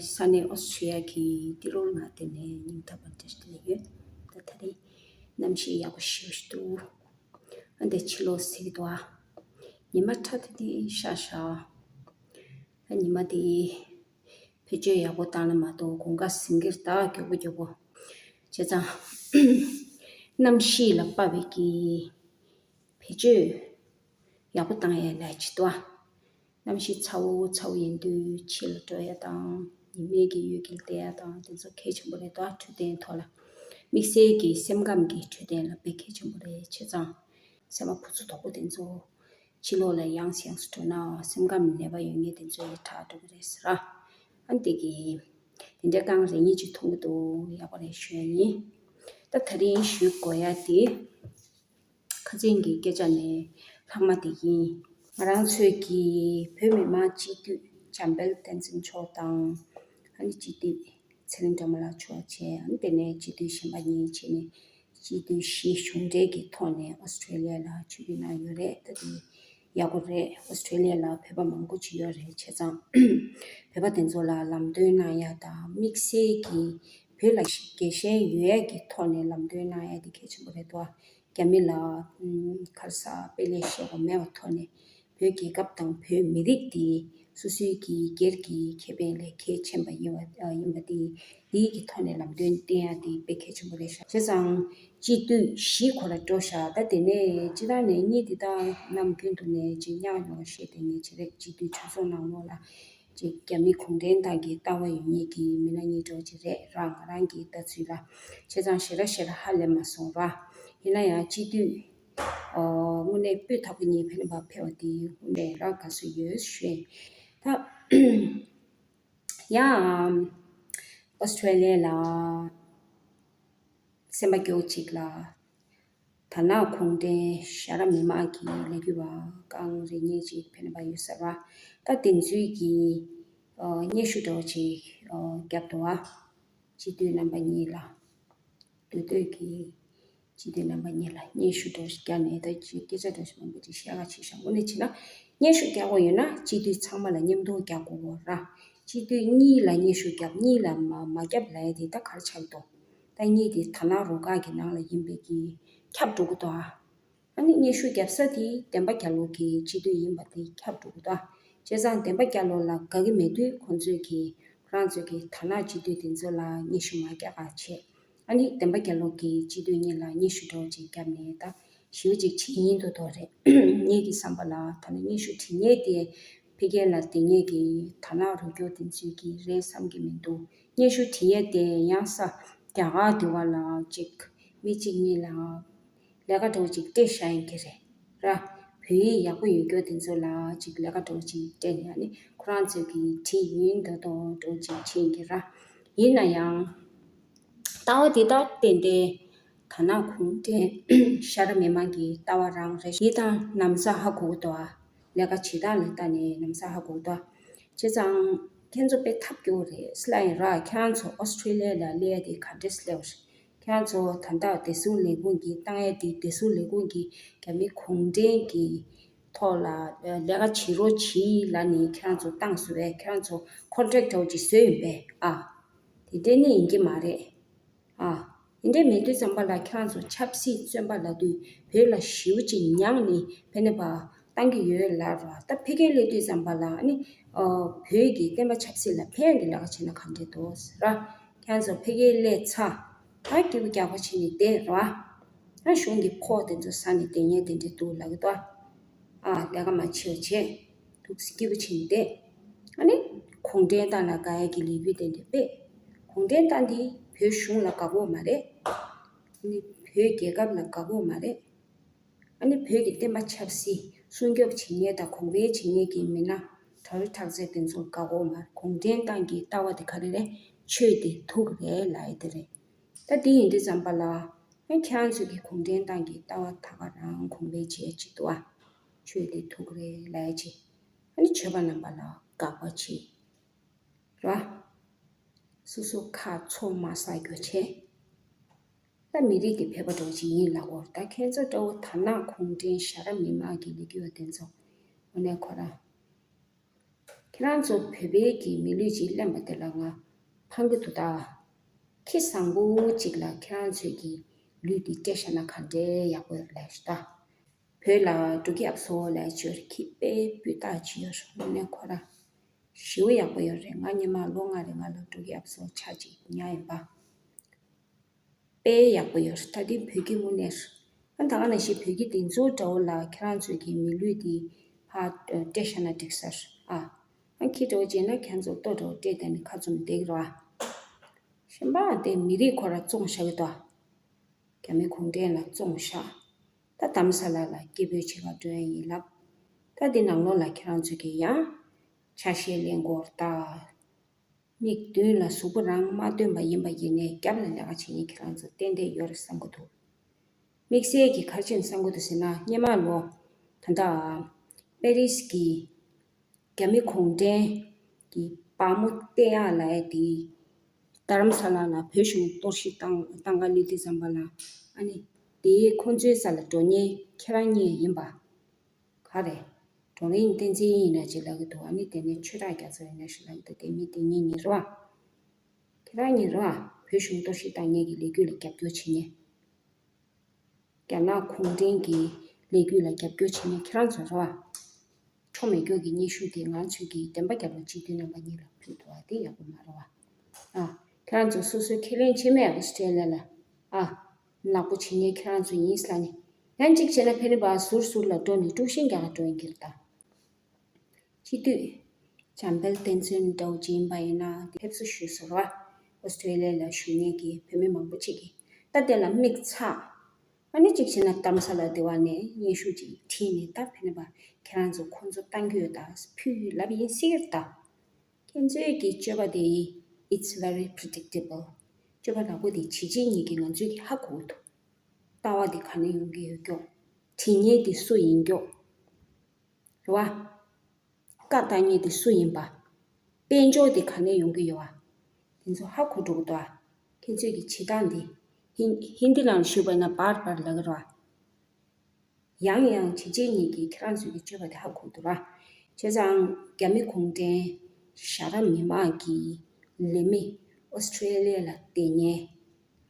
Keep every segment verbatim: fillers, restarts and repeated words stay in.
ས་གནས་ཨོ་སི་ཀྲི་ཡ་གི་ཏི་རོར་ང་དེ་ནས་ཉིན་ཐ་བར་དེ་ལ་ཡོད། ད་ད་རེས་གནམ་གཤིས་ཡག་པོ་ཞེ་པོ་ཞིག་འདུག་ཨ་འདི་ཕྱི་ལོགས་གཟིགས་འདུག་ཨ། ཉི་མ་ཁྲ་ཐིག་ཐིག་ཤར་ཤག་ད་ཉི་མ་དེ་བེད་སྤྱོད་ཡག་པོ་བཏང་ན་མ་གཏོགས་དགུན་ཁ་ཟིང་གིར་ད་མགྱོགས་པོ་མགྱོགས་པོ། བྱས་ཙང་གནམ་གཤིས་ལ་དཔག་པའི་གི་བེད་སྤྱོད་ཡག་པོ་བཏང་ཡ་ལས་ཅི་ཏོ། གནམ་གཤིས་ཚ་བོ་ཚ་བོ་ཡིན་དུས་ཕྱི་ལ་འགྲོ་ཡ་དང་ཉི་མའི་གི་འོད་ཀྱིས་བདེ་ཡ་དང་དེ་ཚོ་གལ་ཆེན་པོ་རེད་དོ། འཕྲོད་བསྟེན་ཐོག་ལ་དམིགས་བསལ་གྱི་སེམས་ཁམས་ཀྱི་འཕྲོད་བསྟེན་ལ་དཔེ་གལ་ཆེན་པོ་རེད། བྱས་ཙང་སེམས་པ་ཕུ་ཚུ་དོག་པོ་དེ་ཚོ་ཕྱི་ལོགས་ལ་ཡང་སེ་ཡང་སེ་འགྲོ་ན་སེམས་ཁམས་ནད་པ་ཡོད་མཁན་དེ་ཚོའི་དྲག་འགྲོ་གི་རེད་ཟེར་ར། ཨ་འདི་གི་དེ་འདྲའི་རྐང་རེ་གཉིས་ཅིག་མཐོང་གི་འདུག་ཡག་པོ་རེད་ཞུ་ཡ་ཡིན། ད་ད་རིང་ཞུ་དགོས་ཡ་དེ། ཁ་སང་གི་སྐད་ཆ་ནས་ལྷག་མ་དེ་ཡིན། ང་རང་ཚོས་ཀྱི་བོད་མི་མང་སྤྱི་འཐུས་འཇམ་དཔལ་བསྟན་འཛིན་མཆོག་དང་། ཨ་ནི་སྤྱི་འཐུས་ཚེ་རིང་སྒྲོལ་མ་ལགས་མཆོག་བྱས། ཨ་ནི་དེ་ནས་སྤྱི་འཐུས་གཞན་པ་གཉིས་བྱས་ནས་སྤྱི་འཐུས་བཞི་གཞུང་འབྲེལ་གྱི་ཐོག་ནས་ཨོ་སི་ཀྲི་ལི་ཡ་ལ་ཆིབས་བསྒྱུར་གནང་ཡོད་རེད། ད་དེ་ཡག་པོ་རེད། ཨོ་སི་ཀྲི་ལི་ཡ་ལ་བོད་པ་མང་པོ་ཅིག་ཡོད་རེད། བྱས་ཙང་བོད་པ་དེ་ཚོ་ལ་ལམ་སྟོན་གནང་ཡ་དང་དམིགས་བསལ་གྱི་བོད་ལ་དགེ་ཞན་ཡོད་ཡ་གི་ཐོག་ནས་ལམ་སྟོན་གནང་ཡ་དེ་གལ་ཆེན་པོ་རེད་དོ། རྒྱ་མི་ལ་ཨུམ་ག་རེ་ཟ་དཔེ་ལེགས་ཤོས་པ་མེད་པའི་ཐོག་ནས་བོད་རྒྱལ་ཁབ་དང་བོད་མི་རིགས་དེ་སོ་སོའི་གི་སྒེར་གྱི་ཁེ་ཕན་ལས་གལ་ཆེན་པ་ཡིན་པ་ཨ་ཡིན་པ་དེ་དེའི་གི་ཐོག་ནས་ལམ་སྟོན་བསྟན་ཡ་དེ་དཔེ་གལ་ཆེན་པོ་རེད་ཤག་བྱས་ཙང་སྤྱི་འཐུས་བཞི་ཁོ་ར་འགྲོ་ཤག་ད་དེ་ནས་སྤྱི་བཏང་ནས་གཉིས་དེ་དག་ནམ་རྒྱུན་དུ་ནས་ཅིག་མཉམ་ཡོང་བ་ཤེས་དེ་ངས་ཅི་རེད། སྤྱི་འཐུས་གྲོས་ཚོགས་ནང་ལོགས་ལ་ཅིག་རྒྱ་མི་གུང་ཁྲན་ཏང་གི་ལྟ་བ་ཡོད་མཁན་གྱི་མི་སྣ་གཉིས་འགྲོ་ཅིག་རེད་ར། ང་རང་གི་ལྟ་ཚུལ་ལ། བྱས་ཙང་ཞེ་དྲག་ཞེ་དྲག་ཧ་ལས་མ་སོང་ར། ཡིན་ན་ཡང་སྤྱི་འཐུས་ཨོ་དངོས་གནས་སྤུས་དག་པོ་གཉིས་ཕེབས་ནས་ཕེབས་པ་དེ་དངོས་གནས་རང་དགའ་བསུ་ཡོད་ཞུ་ཡིན། ད་ཡང་ཨོ་སི་ཀྲི་ལི་ཡ་ལ་སེམས་པ་སྐྱོ་ཅིག་ལ་དར་ནག་གུང་ཁྲན་ཞྭ་ར་མི་མང་གི་ལས་འགུལ་བ་རྐང་རེ་གཉིས་ཅིག་ཕེབས་ནས་ཕེབས་ཡོད་ས་ར། ད་དེ་ཚོའི་གི་ཨོ་སྙན་ཞུ་འདྲ་བོ་ཅིག་ཨོ་བརྒྱབ་འདུག་ཨ། སྤྱི་འཐུས་རྣམ་པ་གཉིས་ལ། མདོ་སྟོད་ཀྱི་སྤྱི་འཐུས་རྣམ་པ་གཉིས་ལ་སྙན་ཞུ་འདྲ་ཞིག་བརྒྱབ་ནས་ད་ཅིག་སྐད་ཆ་འདྲ་ཞིག་མང་པོ་ཅིག་བཤད་ག་ཕྱིན་ཤག་དངོས་གནས་བྱས་ན་སྙན་ཞུ་རྒྱག་དགོས་ཡོད་ན་སྤྱི་འཐུས་ཚང་མ་ལ་མཉམ་དུ་རྒྱག་དགོས་ར། སྤྱི་འཐུས་གཉིས་ལ་སྙན་ཞུ་བརྒྱབ། གཉིས་ལ་མ་མ་བརྒྱབ་ལབ་ཡ་དེ་ད་ག་རེ་ཆགས་འདུག་ད་གཉིས་དེ་དར་ནག་རུ་ཁག་གི་ནང་ལ་ཡིན་པའི་གི་ཁྱབ་འགྲོ་གི་འདུག་ཨ། ཨ་ནི་སྙན་ཞུ་བརྒྱབ་ས་དེ་བདེན་པ་རྒྱལ་ལོ་གི་སྤྱི་འཐུས་ཡིན་པ་དེ་ཁྱབ་འགྲོ་གི་འདུག་ཨ། བྱས་ཙང་བདེན་པ་རྒྱལ་ལོ་ལ་དགའ་གི་མེད་དུས་ཁོང་ཚོས་ཀྱི་ཁོ་རང་ཚོས་ཀྱི་དར་ནག་སྤྱི་འཐུས་དེ་ཚོ་ལ་སྙན་ཞུ་མ་རྒྱག་ག་བྱས། ཨ་ནི་བདེན་པ་རྒྱལ་ལོ་གི་སྤྱི་འཐུས་གཉིས་ལ་སྙན་ཞུ་འདྲ་བོ་ཅིག་བརྒྱབ་ནས་ད་ཞེ་པོ་ཅིག་བྱེད་ཉེན་འདུག་དོ་རེད། ངེད་ཀྱི་བསམ་པ་ལ་ད་ནི་སྙན་ཞུ་བྲིས་མཁན་དེ་ཕ་གི་ལ་བསྡད་མཁན་གྱི་དར་ནག་རུ་སྐྱོར་དེ་ཚོས་ཀྱི་རེད་བསམ་གྱི་མི་འདུག་སྙན་ཞུ་བྲིས་ཡས་དེ་ཡང་ས་རྒྱ་གར་དེ་བ་ལ་ཅིག་མི་གཅིག་གཉིས་ལ་ལས་ཀ་འདྲ་བོ་ཅིག་སྤྲད་བཞག་ཡིན་གྱི་རེད་ར། བོད་ཡིག་ཡག་པོ་ཡོད་རྒྱུ་དེ་ཚོ་ལ་ཅིག་ལས་ཀ་འདྲ་བོ་ཅིག་སྤྲད་ནས་ཨ་ནི་ཁོ་རང་ཚོས་ཀྱི་བྲིས་ཡིན་ད་དོ་འདྲ་བོ་ཅིག་བྱེད་ཡིན་གྱི་ར། ཡིན་ན་ཡང་ལྟ་བ་དེ་དག་ཏན་ཏན་དར་ནག་གུང་ཁྲན་ཞྭ་ར་མི་མང་གི་ལྟ་བ་རང་རེད། ཡིན་དང་ན་བཟའ་ཧ་གོ་གི་འདུག་ཨ། ལས་ཀ་བྱེད་སྟངས་ལ་ལྟ་ནས་ན་བཟའ་ཧ་གོ་གི་འདུག་ཨ། བྱས་ཙང་ཁྱེད་ཚོ་དཔེ་ཐབས་སྐྱོ་བོ་རེད། སླ་ཡིན་ར། ཁྱེད་རང་ཚོ་ཨོ་སི་ཀྲི་ལི་ཡ་ལ་སླེབས་ཡ་དེ་ག་འདྲས་སླེབས་པ་རེད། ཁྱེད་རང་ཚོ་ད་ལྟ་བདེ་སྲུང་ལས་ཁུངས་ཀྱིས་བཏང་ཡ་དེ་བདེ་སྲུང་ལས་ཁུངས་ཀྱིས་རྒྱ་མི་གུང་ཁྲན་གྱི་ཐོག་ལ་ལས་ཀ་བྱེད་རོགས་གྱིས་ལབ་ནས་ཁྱེད་རང་ཚོ་བཏང་སོང་བས། ཁྱེད་རང་ཚོ་ཁོན་ཊེག་འདྲ་བོ་ཅིག་བཟོས་ཡིན་པས་ཨ། དེ་འདྲས་ནི་ཡིན་གྱི་མ་རེད་ཨ། དེ་འདྲས་མེད་དུས་ཙམ་པ་ལ་ཁྱེད་རང་ཚོ་ཆབ་སྲིད་བཙོན་པ་ལབ་དུས་བོད་ལ་ཞེ་པོ་ཅིག་མྱངས་ནས་ཕེབས་ནས་ཕར་བཏང་གི་ཡོད་ལབ་ར། ད་ཕ་གིར་སླེབས་དུས་ཙམ་པ་ལ་ཨ་ནི་ཨ་བོད་ཀྱི་བསྟན་པ་ཆབ་སྲིད་ལ་ཕན་གྱི་ལས་ཀ་བྱས་ན་ག་འདྲས་འདུག་ཟེར་ར། ཁྱེད་ཚོ་ཕ་གིར་སླེབས་ཚར། ད་སྐྱིད་པོ་རྒྱག་པ་བྱས་ནས་བསྡད་ར། ད་གཞུང་གི་ཕོགས་དེ་ཚོ་ཟ་ནས་བསྡད་མཁན་དེ་འདྲས་འདུག་ལབ་ཀྱི་འདུག་ཨ། ལས་ཀ་མ་བྱེད་པ་བྱས། ཐུགས་སྐྱིད་པོ་བྱས་ནས་བསྡད། ཨ་ནི་གུང་ཁྲན་ཏང་ལ་དགའ་ཡ་གི་ལས་འགུལ་དེ་འདྲས་སྤེལ། གུང་ཁྲན་ཏང་འདི་བོད་གཞུང་ལ་དགའ་གོ་མ་རེད། ཨ་ནི་བོད་རྒྱལ་ཁབ་ལ་དགའ་གོ་མ་རེད། ཨ་ནི་བོད་ཀྱི་བསྟན་པ་ཆབ་སྲིད་སྲུང་སྐྱོབ་བྱེད་མཁན་དང་གོང་འཕེལ་བྱེད་མཁན་གྱི་མི་སྣ་དྲ་བའི་ཁྲག་རྩལ་དེ་ཚོར་དགའ་གོ་མ་རེད། གུང་ཁྲན་ཏང་གི་ལྟ་བ་དེ་ག་རེ་རེད། ཆོས་དེ་ཐུག་རེད་ལབ་ཡ་དེ་རེད། ད་དེ་ཡིན་དུས་ཙམ་པ་ལ་ཨ་ཁྱེད་རང་ཚོ་གི་གུང་ཁྲན་ཏང་གི་ལྟ་བ་ད་ག་རང་གོང་འཕེལ་བྱེད་ཀྱི་འདུག་ཨ། ཆོས་དེ་ཐུག་རེད་ལབ་ཡ་ཅིག་ཨ་ནི་ཆོས་པ་རྣམ་པ་ལ་དགག་པ་བྱེད། ར། སོ་སོ་ཁ་འཚོ་མ་ཟ་རྒྱུ་བྱས། ད་མི་རིགས་དེ་ཕལ་པ་འདྲ་བོ་ཅིག་ཡིན་ལབ་གོ། ད་ཁྱེད་ཚོ་འདྲ་བོ་དར་ནག་གུང་ཁྲན་ཞྭ་ར་མི་མང་གི་ལས་འགུལ་བ་དེ་ཚོ་དངོས་གནས་ཁོ་རང་ ཁྱེད་རང་ཚོ་བོད་པའི་གི་མི་ལུས་ཅིག་ལེན་པ་དེ་ལ་ང་ཕངས་གི་འདུག་ད། ཁེ་བཟང་པོ་ཅིག་ལ་ཁྱེད་རང་ཚོའི་གི་ལུས་འདི་སྤྲད་བཞག་ན་ག་འདྲའི་ཡག་པོ་ཡོད་ལབ་ཤག་ད། བོད་ལ་འབྲོག་ཁྱི་ཨབ་སོ་ལབ་ཅིག་ཡོད་རེད། ཁྱི་དཔེ་སྤུས་དག་ཅིག་ཡོད་རེད། དངོས་གནས་ཁོ་རང་ཞེ་པོ་ཡག་པོ་ཡོད་རེད། ང་སྔོན་མ་ལོ་ལྔ་རིང་ང་ལ་འབྲོག་ཁྱི་ཨབ་སོ་ཆ་གཅིག་ཉར་ཡིན་པ། དཔེ་ཡག་པོ་ཡོད་རེད། ད་དེ་བོད་ཁྱི་དངོས་གནས་རེད། ཨ་ད་ག་ནང་བཞིན་བོད་ཁྱི་དེ་ཚོ་འདྲ་བོ་ལ་ཁྱེད་རང་ཚོའི་གི་མི་ལུས་དེ་ཕར་སྤྲད་བཞག་ན་འགྲིག་ས་རེད། ཨ་ཨ་ཁྱི་འདྲ་བོ་བྱས་ན་ཁྱེད་ཚོ་ལྟོ་འདྲ་བོ་སྤྲད་བསྡད་ནས་ཁ་བཙུམ་བསྡད་ཀྱི་རེད་བ། གཞན་པ་དེ་མི་རིགས་ཁོ་ར་བཙོང་བཞག་གི་འདུག་རྒྱ་མི་གུང་ཁྲན་ལ་བཙོང་བཞག་ད་དྷ་རམ་ས་ལ་ལ་སྐད་འབོད་བྱེད་ག་འགྲོ་ཡ་ཡིན་ལབ། ད་འདི་ནང་ལོགས་ལ་ཁྱེད་རང་ཚོ་གིས་ཡང་ཆ་ཤས་ལེན་དགོས་རེད་ད། མིག་མདུན་ལ་གཟུགས་པོ་རང་མ་སྟོན་པ་ཡིན་པ་ཡིན་ནའི་རྒྱབ་ལ་ལས་ཀ་བྱེད་མཁན་ཁྱེད་རང་ཚོ་ཏན་ཏན་ཡོད་རེད་བསམ་གི་འདུག་དམིགས་བསལ་གྱི་ག་རེ་བྱས་ནས་བསམ་གི་འདུག་ཟེར་ན། སྔོན་མ་ལོ་ད་ལྟ་པེ་རིས་ཀྱི་རྒྱ་མི་གུང་ཁྲན་གྱི་དཔའ་མོ་བསྟེན་ཡག་ལབ་ཡ་དེ་རྡ་རམ་ས་ལ་ལ་བོད་གཞུང་གཏོར་བཤིག་བཏང་བཏང་ག་སླེབས་དུས་ཙམ་པ་ལ། ཨ་ནི་དེ་ཁོང་ཚོའི་ས་ལ་འགྲོ་མཁན་ཁྱེད་རང་གཉིས་ཡིན་པ། ག་རེ། བགྲོ་གླེང་བསྟན་འཛིན་ཡིན་ན་ཅིག་ལབ་ཀྱི་འདུག་ཨ་ནི་དེ་ནས་ཆོས་གྲགས་རྒྱ་མཚོ་ཡིན་ན་ཞིག་ལབ་ཀྱི་འདུག་དེ་མི་དེ་གཉིས་ཡིན་རེད་བ། ཁྱེད་རང་གཉིས་རེད་བ། བོད་གཞུང་གཏོར་བཤིག་བཏང་མཁན་གྱི་ལས་འགུལ་ལ་རྒྱབ་སྐྱོར་བྱེད་མཁན། རྒྱ་ནག་གུང་ཁྲན་གྱི་ལས་འགུལ་ལ་རྒྱབ་སྐྱོར་བྱེད་མཁན་ཁྱེད་རང་ཚོ་རེད་བ། ཁྲོ་མེད་སྐྱོ་གི་སྙན་ཞུ་དེ་ང་ཚོའི་གི་བདེན་པ་རྒྱལ་ལོ་སྤྱི་འཐུས་རྣམ་པ་གཉིས་ལ་ཕུལ་འདུག་བ། དེ་ཡག་པོ་མ་རེད་བ། ཨ། ཁྱེད་རང་ཚོ་སོ་སོའི་ཁས་ལེན་བྱེད་མེད། ཨོ་སི་ཀྲེ་ལི་ཡ་ལ། ཨ། ནག་པོ་བྱེད་མཁན་ཁྱེད་རང་ཚོ་ཡིན་ས་ནི། ཡང་གཅིག་བྱས་ན་ཕན་པ་ཟུར་ཟུར་ལ་འགྲོ་ནས་དཀྲུག་ཤིང་རྒྱག་ག་འགྲོ་ཡིན་གྱི་རེད་ད། སྤྱི་འཐུས་འཇམ་དཔལ་བསྟན་འཛིན་འདྲ་བོ་ཅིག་ཡིན་པ་ཡིན་ན་དེ་ཕེབས་བསུ་ཞུས་སོང་ར། ཨོ་སི་ཀྲེ་ལི་ཡ་ལ་བཞུགས་མཁན་གྱི་བོད་མི་མང་པོ་ཅིག་གིས་ད་དེ་ལ་མིག་ཚ། ཨ་ནི་གཅིག་བྱས་ན་རྡ་རམ་ས་ལ་སྡེ་བ་ནས་སྙན་ཞུ་ཅིག་བྲིས་ནས་ད་ཕན་པ་ཁྱེད་རང་ཚོ་ཁོང་ཚོ་བཏང་གི་ཡོད་ད་ཕུལ་ལབ་ཡིན་སྲིད་ཀྱི་རེད་ད། ཁྱེད་ཚོའི་གི་སྤྱོད་པ་དེ་it's very predictable། སྤྱོད་པ་ནག་པོ་དེ་བྱས་རྗེས་གཉིས་ཀྱི་ང་ཚོས་ཀྱི་ཧ་གོ་གི་འདུག་ལྟ་བ་དེ་ག་ནས་ཡོང་གི་ཡོད་ཀྱོག་བྲིས་མཁན་དེ་སུ་ཡིན་ཀྱོག་རེད་བ། བཀའ་བཏང་མཁན་དེ་སུ་ཡིན་པ། དཔལ་འབྱོར་དེ་ག་ནས་ཡོང་གི་ཡོད་བ། དེ་ཚོ་ཧ་གོ་འགྲོ་གི་འདུག་ཨ། ཁྱེད་ཚོས་ཀྱི་བྱེད་སྟངས་དེ་ཧིན་ཧིན་དི་ནང་ཞུས་པ་ན་བར་བར་ལབ་ཀྱི་རེད་བ། ཡང་ཡང་བྱས་རྗེས་གཉིས་ཀྱིས་ཁྱེད་རང་ཚོའི་གི་སྤྱོད་པ་དེ་ཧ་གོ་འདུག་ར། བྱས་ཙང་རྒྱ་མི་གུང་ཁྲན་ཞྭ་སྒྲ་མི་མང་གི་ལས་མི་ཨོ་སི་ཀྲེ་ལི་ཡ་ལ་བསྡད་མཁན་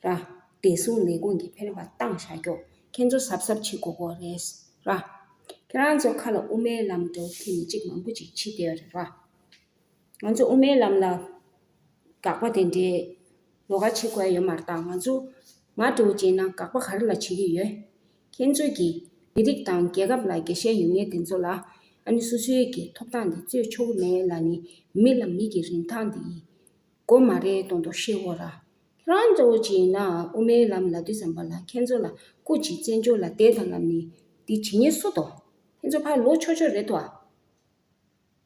ར། བདེ་སྲུང་ལས་ཁུངས་ཀྱིས་ཕན་པ་བཏང་བཞག་ཀྱོག་ཁྱེད་ཚོ་གཟབ་གཟབ་བྱེད་དགོས་ཀྱོག་རེད་ར། ཁྱེད་རང་ཚོ་ཁ་ལ་དབུ་མའི་ལམ་འགྲོ་ཁྱེད་ནི་གཅིག་མང་པོ་ཅིག་བྱེད་བསྡད་ཡོད་རེད་ར། ང་ཚོ་དབུ་མའི་ལམ་ལ་དགག་པ་དེ་འདྲའི་ལོགས་ཀ་བྱེད་དགོས་ཡ་ཡོད་མ་རེད་ད། ང་ཚོ་མ་འགྲོ་བྱས་ན་དགག་པ་ག་རེ་ལ་བྱེད་ཀྱི་ཡོད། ཁྱེད་ཚོས་ཀྱིས་མི་རིགས་དང་རྒྱལ་ཁབ་ལ་དགེ་ཞན་ཡོད་མཁན་དེ་ཚོ་ལ་ཨ་ནི་སོ་སོའི་གི་ཐོབ་ཐང་དེ་རྩོད་ཆོག་གི་མེད་ལབ་ནི་མི་ལ་མི་གི་རིན་ཐང་དེ་དགོས་མ་རེད་མདོག་མདོག་བཤད་དགོས་ར། ཁྱེད་རང་ཚོ་བྱས་ན་དབུ་མའི་ལམ་ལབ་དུས་ཙམ་པ་ལ་ཁྱེད་ཚོ་ལ་སྐུ་མཁྱེན་བཙན་བྱོལ་ལ་བསྡད་དང་ལབ་ནི་དེ་བྱེད་མཁན་སུ་དོ། ཁྱེད་ཚོ་ཕར་ལོག་ཆོག་ཆོག་རེད་དོ།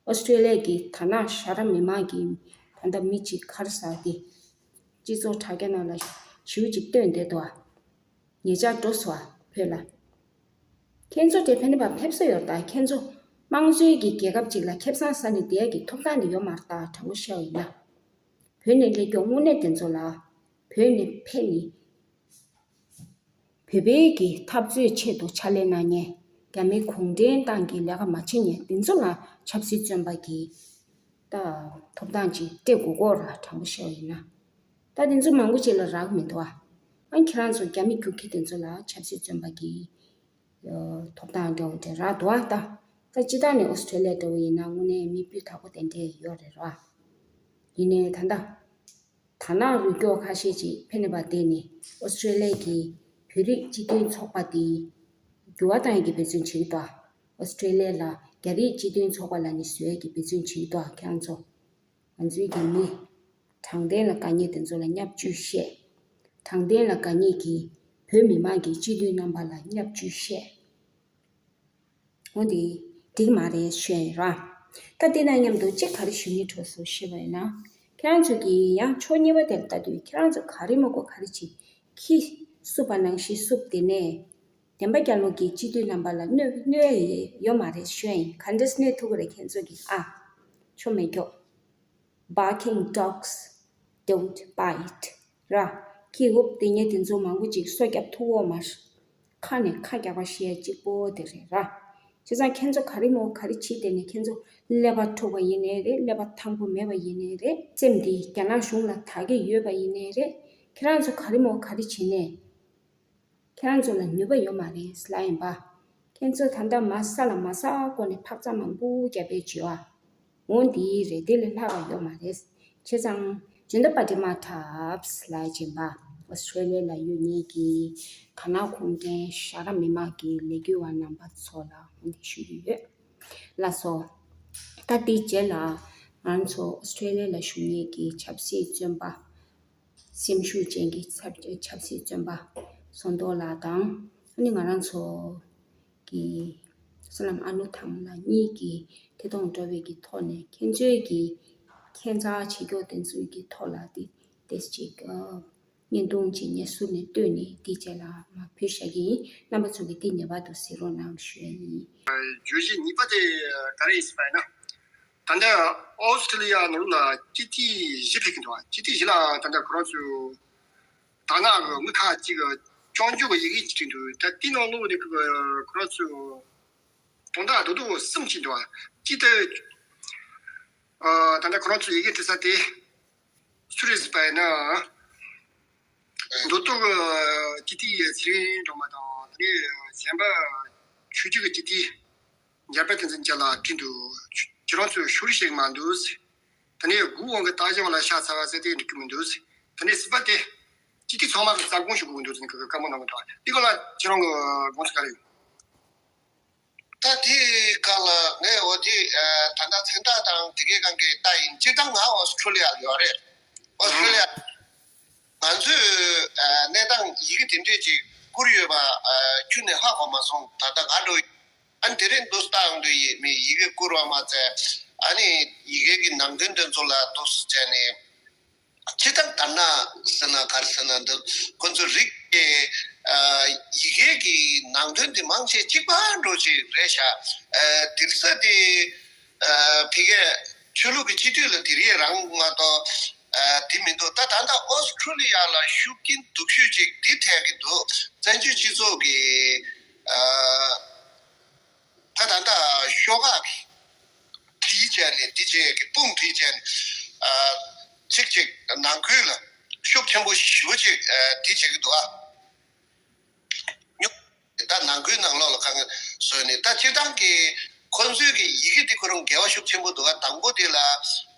ཨོ་སི་ཀྲེ་ལི་ཡ་གི་དར་ནག་ཞྭ་སྒྲ་མི་མང་གི་ད་ལྟ་མི་གཅིག་ག་རེ་ཟེར་དེ། སྤྱི་ཚོགས་དྲ་རྒྱ་ནང་ལ་ཞེ་པོ་ཅིག་བཏོན་བསྡད་འདུག་ཨ། ཉེ་ཆར་འགྲོ་སོང་ཨ་བོད་ལ། ཁྱེད་ཚོ་དེ་ཕན་པ་ཕེབས་བསུ་ཡོད་རེད་ད། ཁྱེད་ཚོ་དམངས་གཙོའི་གི་རྒྱལ་ཁབ་ཅིག་ལ་ཁེ་བཟང་ཟ་ནས་བསྡད་ཡ་གི་ཐོབ་ཐང་དེ་ཡོད་མ་རེད་ད། དྲང་པོ་བཤད་པ་ཡིན་ན། བོད་ནས་སླེབས་ཀྱོག་དངོས་གནས་དེ་ཚོ་ལ་བོད་ནས་ཕེབས་ནས། བོད་པའི་གི་འཐབ་རྩོད་ཆེད་དུ་ཕྱག་ལས་གནང་མཁན་རྒྱ་མི་གུང་ཁྲན་ཏང་གི་ལས་ཀ་མ་བྱེད་མཁན་དེ་ཚོ་ལ་ཆབ་སྲིད་བཙོན་པ་གི་ད་ཐོབ་ཐང་ཅིག་སྤྲད་དགོས་སྐོར་ལ་དྲང་པོ་བཤད་པ་ཡིན་ན། ད་དེ་ཚོ་མང་པོ་ཅིག་ལ་རག་མི་འདུག་ཨ། ཨ་ཁྱེད་རང་ཚོ་རྒྱ་མི་རྒྱུག་ཁྱི་དེ་ཚོ་ལ་ཆབ་སྲིད་བཙོན་པ་གི་ཐོབ་ཐང་འདྲ་བོ་དེ་རག་འདུག་ཨ། ད་ད་སྤྱི་བཏང་ནས་ཨོ་སི་ཀྲེ་ལི་ཡ་འདྲ་བོ་ཡིན་ན་དངོས་གནས་མི་སྤུས་དག་པོ་དེ་འདྲས་ཡོད་རེད་ར། ཡིན་ནའི་ད་ལྟ། དར་ནག་རུ་སྐྱོག་ཁ་ཤས་ཅིག་ཕེབས་ནས་པ་དེ་ནི་ཨོ་སི་ཀྲེ་ལི་ཡ་གི་བོད་རིགས་སྤྱི་མཐུན་ཚོགས་པ་དེ་འགྱུར་བ་གཏང་ཡས་ཀྱི་འབད་བརྩོན་བྱེད་ཀྱི་འདུག་ཨོ་སི་ཀྲེ་ལི་ཡ་ལ་རྒྱ་རིགས་སྤྱི་མཐུན་ཚོགས་པ་ལབ་ནས་བཟོ་ཡས་ཀྱི་འབད་བརྩོན་བྱེད་ཀྱི་འདུག་ཁྱེད་རང་ཚོ། ང་ཚོའི་གི་མི་དྲང་བདེན་ལ་དགའ་མཁན་དེ་ཚོ་ལ་བརྙས་བཅོས་བཤད། དྲང་བདེན་ལ་དགའ་མཁན་གྱི་བོད་མི་མང་གི་སྤྱི་འཐུས་རྣམ་པ་ལ་བརྙས་བཅོས་བཤད། འོ་འདི་འགྲིག་མ་རེད་ཞུ་ཡ་ཡིན་ར། ད་འདི་ན་མཉམ་དུ་གཅིག་ག་རེ་ཞུ་སྙིང་བྲོ་སོང་ཞུས་པ་ཡིན་ན། ཁྱེད་རང་ཚོ་གིས་ཡང་ཕྱོགས་གཉིས་པ་དེར་ལྟ་དུས་ཁྱེད་རང་ཚོ་ག་རེ་མ་གོ་ག་རེ་བྱེད། ཁྱི་བསུབ་པ་ནང་བཞིན་བསུབ། དེ་ནས་བདེན་པ་རྒྱལ་ལོ་གིས་སྤྱི་འཐུས་རྣམ་པ་ལ་གནོད་གནོད་ཡ་ཡོད་མ་རེད་ཞུ་ཡ་ཡིན། ག་འདྲས་གནོད་ཐུབ་ཀྱི་རེད་ཁྱེད་ཚོ་གིས། ཨ། ཆོ་མེད་ཀྱོག Barking dogs don't bite ར། ཁྱི་འུབ་དེ་ཉེ་དེ་ཚོ་མང་པོ་ཅིག་སོ་རྒྱབ་ཐུབ་འོ་མ་རེད། ཁ་ནས་ཁ་རྒྱག་པ་ཤེས་ཡ་གཅིག་པོ་དེ་རེད་ར། བྱས་ཙང་ཁྱེད་ཚོ་ག་རེ་མོ་ག་རེ་བྱེད་བསྡད་ནས། ཁྱེད་ཚོ་ཀླད་པ་འཁྲུགས་པ་ཡིན་ནའི་རེད། ཀླད་པ་ཐང་པོ་མེད་པ་ཡིན་ནའི་རེད། སེམས་འདི་རྒྱ་ནག་གཞུང་ལ་དག་གི་ཡོད་པ་ཡིན་ནའི་རེད། ཁྱེད་རང་ཚོ་ག་རེ་མོ་ག་རེ་བྱེད་ནས། ཁྱེད་རང་ཚོ་ལ་ནུས་པ་ཡོད་མ་རེད་ལབ་ཡིན་པ། ཁྱེད་ཚོ་ད་ལྟ་མ་ས་ལ་མ་ས་སྒོ་ནས་འཕག་འཚག་མང་པོ་རྒྱབ་པའི་བྱེད་པ། འོ་འདི་རེད། དེ་ལས་ལྷག་པ་ཡོད་མ་རེད། བྱས་ཙང་ཇི་འདྲ་པ་དེ་མ་ཐབས་ལ་སྦྱིན་པ། ཨོ་སི་ཁྲེ་ལི་ཡ་ལ་ཡོད་ཉེ་གི་ཁ་ན་ཁུང་ཀན་ཤ་ར་མི་མ་གི་ལས་འགུལ་བ་རྣམ་པ་ཚོ་ལ་འོ་འདི་ཞུ་གི་ཡོད། ལགས་སོ། ད་དེའི་རྗེས་ལ་ང་ཚོ་ཨོ་སི་ཁྲེ་ལི་ཡ་ལ་བཞུགས་ཉེ་གི་ཆབ་སྲིད་བཙོན་པ། སེམས་ཤུགས་ཅན་གྱི་ཆབ་ཆབ་སྲིད་བཙོན་པ་ཟོན་ཏོ་ལགས་དང་། ཨ་ནི་ང་རང་ཚོ་གི་བསོད་ནམས་ཨ་ནུ་ཐང་ལགས་གཉིས་ཀྱིས་ཐད་གཏོང་འདྲ་བའི་གི་ཐོག་ནས་ཁྱེད་ཚོའི་གི་ཁྱད་མཚར་བྱེད་སྐྱོ་དེ་ཚོའི་གི་ཐོག་ལ་དེ་ཏེས་ཅིག་བརྙན་ཐུང་ཅིག་ངས་ཟུར་ནས་བཏོན་ནས་དེའི་རྗེས་ལ་མར་ཕུལ་བཞག་གི་ཡིན། རྣམ་པ་ཚོ་གིས་དེ་ངེས་པར་དུ་གཟིགས་རོགས་གནང་ཞུ་ཡ་ཡིན། བརྗོད་གཞི་གཉིས་པ་དེ་ག་རེ་ཡིན་ཟེར་བ་ཡིན་ན། ད་ལྟ་ཨོ་སི་ཀྲི་ལི་ཡ་ནང་ལ་སྤྱི་འཐུས་བཞི་ཕེབས་ཀྱི་འདུག་སྤྱི་འཐུས་བཞི་ལ་ད་ལྟ་ཁོ་རང་ཚོས་དར་ནག་གི་དམིགས་ཁག་ཅིག་སྐྱོང་རྒྱུ་གི་ཡི་གེ་ཅིག་བྲིས་འདུག་ད་དེའི་ནང་ལོགས་ནས་ཁོ་ཁོ་རང་ཚོས་དོན་དག་རྡོག་རྡོག་གསུམ་ཅིག་འདུག་གཅིག་དེ་ད་ལྟ་ཁོ་རང་ཚོས་ཡི་གེ་བྲིས་ས་དེ་སུ་རེད་ཟེར་བ་ཡིན་ན། མདོ་སྟོད་ཀྱི་སྤྱི་འཐུས་ཚེ་རིང་སྒྲོལ་མ་དང་། དེ་ནས་གཞན་པ་ཆོས་བརྒྱུད་ཀྱི་སྤྱི་འཐུས་འཇར་པན་བསྟན་འཛིན་རྒྱལ་ལགས་བྲིས་འདུག་ཁྱེད་རང་ཚོས་ཤུགས་རེ་བྱེད་ཀྱི་མ་འདུག་དེ་ནས་དགུ་དབང་གི་རྟ་ཞོན་ལ་ཤ་ཚ་བ་ཟེར་དེ་འགྲིག་གི་མི་འདུག་དེ་ནས་སྲིད་པ་དེ་སྤྱི་འཐུས་ཚང་མ་གི་རྩ་དགོངས་ཞུ་དགོས་ཀྱི་འདུག་ཟེར་ནས་བཀའ་མོལ་གནང་གི་འདུག་དེ་སྐོར་ལ་ཁྱེད་རང་གི་དགོངས་ཚུལ་ག་རེ་ཡོད། ད་དེའི་སྐབས་ལ་ངས་འོ་དེ་ད་ལྟ་མཚན་རྟགས་དང་དེ་གའི་སྒང་གའི་རྟགས་ཡིན། སྤྱིར་བཏང་ང་ཨོ་སི་ཁྲུ་ལི་ཡར་ཡོད་རེད། ཨོ་སི་ཁྲུ་ལི་ཡ་ང་ཚོས་གནས་སྟངས་ཡི་གེ་དེ་འདྲས་ཅིག་བསྐུར་ཡོད་པ་ཁྱོན་ནས་ཧ་གོ་མ་སོང་། ད་ལྟ་ང་འགྲོ་ཨ་ནི་དེ་རིང་འདུག་སྟངས་འདུག་ཡིན་མི་ཡི་གེ་བསྐུར་བ་མ་ཚད། ཨ་ནི་ཡི་གེ་གི་ནང་དོན་དེ་ཚོ་ལ་འདུག་སེ་བྱས་ནས། སྤྱིར་བཏང་དར་ནག་ཟེར་ན་ག་རེ་ཟེར་ན་འདི་ཁོ་ཚོ་རིགས་ཀྱི་ཡི་གེ་གི་ནང་དོན་དེ་མང་ཆེ་གཅིག་པ་འདྲ་ཅིག་རེད་ཤག་དེ་ས་དེ་ཕ་གིའི་ཆོས་ལུགས་ཀྱི་སྤྱི་འཐུས་ལ་དེ་རིགས་རང་མ་གཏོགས་དེ་མི་འདུག་ད་ད་ལྟ་ཨོ་སི་ཁྲུ་ལི་ཡ་ལ་ཤུགས་རྐྱེན་སྡུག་ཤོས་ཅིག་དེ་ཐེབས་ཀྱི་འདུག་བཙན་བྱོལ་སྤྱི་ཚོགས་ཀྱི་ད་ད་ལྟ་ཤོག་ཁག་གི་བྲིས་བྱས་ནས་འདི་བྱས་ཀྱི་དཔུང་བྲིས་བྱས་ནས་ཨ་གཅིག་གཅིག་ནང་ཁུལ་ལ་ཤུགས་ཆེན་པོ་ཞེ་པོ་ཅིག་ཨ་འདི་བྱེད་ཀྱི་འདུག་ཨ། ཉོ་ད་ནང་ཁུལ་ནང་ལོགས་ལ་གང་བཟོས་ནས་ད་སྤྱིར་བཏང་གི་ཁོ་ཚོའི་གི་ཡི་གེ་འདི་ཁོ་རང་འགལ་བ་ཤུགས་ཆེན་པོ་འདུག་ཨ། དང་པོ་དེ་ལ་ཨ་